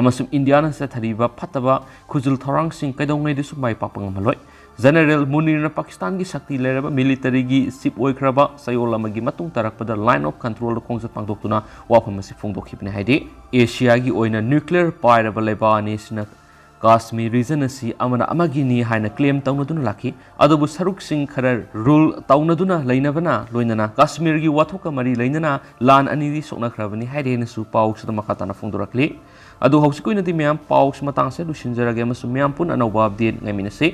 ꯑꯃꯁꯨꯡ ꯏꯟꯗꯤꯌꯥꯅ ꯆꯠꯊꯔꯤꯕ ꯐꯠꯇꯕ ꯈꯨꯖꯤꯜ ꯊꯧꯔꯥꯡꯁꯤꯡ ꯀꯩꯗꯧꯉꯩꯗꯁꯨ ꯃꯥꯏ ꯄꯥꯛꯄ ꯉꯝꯍꯜꯂꯣꯏ꯫ ꯖꯦꯅꯔꯦꯜ ꯃꯨꯅꯤꯔꯅ ꯄꯥꯀꯤꯁꯇꯥꯟꯒꯤ ꯁꯛꯇꯤ ꯂꯩꯔꯕ ꯃꯤꯂꯤꯇꯔꯤꯒꯤ ꯆꯤꯞ ꯑꯣꯏꯈ꯭ꯔꯕ ꯆꯌꯣꯜ ꯑꯃꯒꯤ ꯃꯇꯨꯡ ꯇꯥꯔꯛꯄꯗ ꯂꯥꯏꯟ ꯑꯣꯐ ꯀꯟꯇ꯭ꯔꯣꯜꯗ ꯈꯣꯡꯆꯠ ꯄꯥꯡꯊꯣꯛꯇꯨꯅ ꯋꯥꯐꯝ ꯑꯁꯤ ꯐꯣꯡꯗꯣꯛꯈꯤꯕꯅꯤ꯫ ꯍꯥꯏꯗꯤ, ꯑꯦꯁꯤꯌꯥꯒꯤ ꯑꯣꯏꯅ ꯅ꯭ꯌꯨꯀ꯭ꯂꯤꯌꯔ ꯄꯥꯏꯔꯕ ꯂꯩꯕꯥꯛ ꯑꯅꯤꯁꯤꯅ ꯀꯥꯁꯃꯤꯔ ꯔꯤꯖꯟ ꯑꯁꯤ ꯑꯃꯅ ꯑꯃꯒꯤꯅꯤ ꯍꯥꯏꯅ ꯀ꯭ꯂꯦꯝ ꯇꯧꯅꯗꯨꯅ ꯂꯥꯛꯈꯤ꯫ ꯑꯗꯨꯕꯨ ꯁꯔꯨꯛꯁꯤꯡ ꯈꯔ ꯔꯨꯜ ꯇꯧꯅꯗꯨꯅ ꯂꯩꯅꯕꯅ ꯂꯣꯏꯅꯅ ꯀꯥꯁꯃꯤꯔꯒꯤ ꯋꯥꯊꯣꯛꯀ ꯃꯔꯤ ꯂꯩꯅꯅ ꯂꯥꯟ ꯑꯅꯤꯗꯤ ꯁꯣꯛꯅꯈ꯭ꯔꯕꯅꯤ ꯍꯥꯏꯔꯦꯅꯁꯨ ꯄꯥꯎꯁꯤꯗ ꯃꯈꯥ ꯇꯥꯅ ꯐꯣꯡꯗꯣꯔꯛꯂꯤ꯫ ꯑꯗꯨ ꯍꯧꯖꯤꯛ ꯑꯣꯏꯅꯗꯤ ꯃꯌꯥꯝ ꯄꯥꯎꯁꯤ ꯃꯇꯥꯡꯁꯦ ꯂꯣꯏꯁꯤꯟꯖꯔꯒꯦ ꯑꯃꯁꯨꯡ ꯃꯌꯥꯝ ꯄꯨꯟꯅ ꯑꯅꯧꯕ ꯑꯞꯗꯦꯠ ꯉꯥꯏꯃꯤꯟꯅꯁꯤ꯫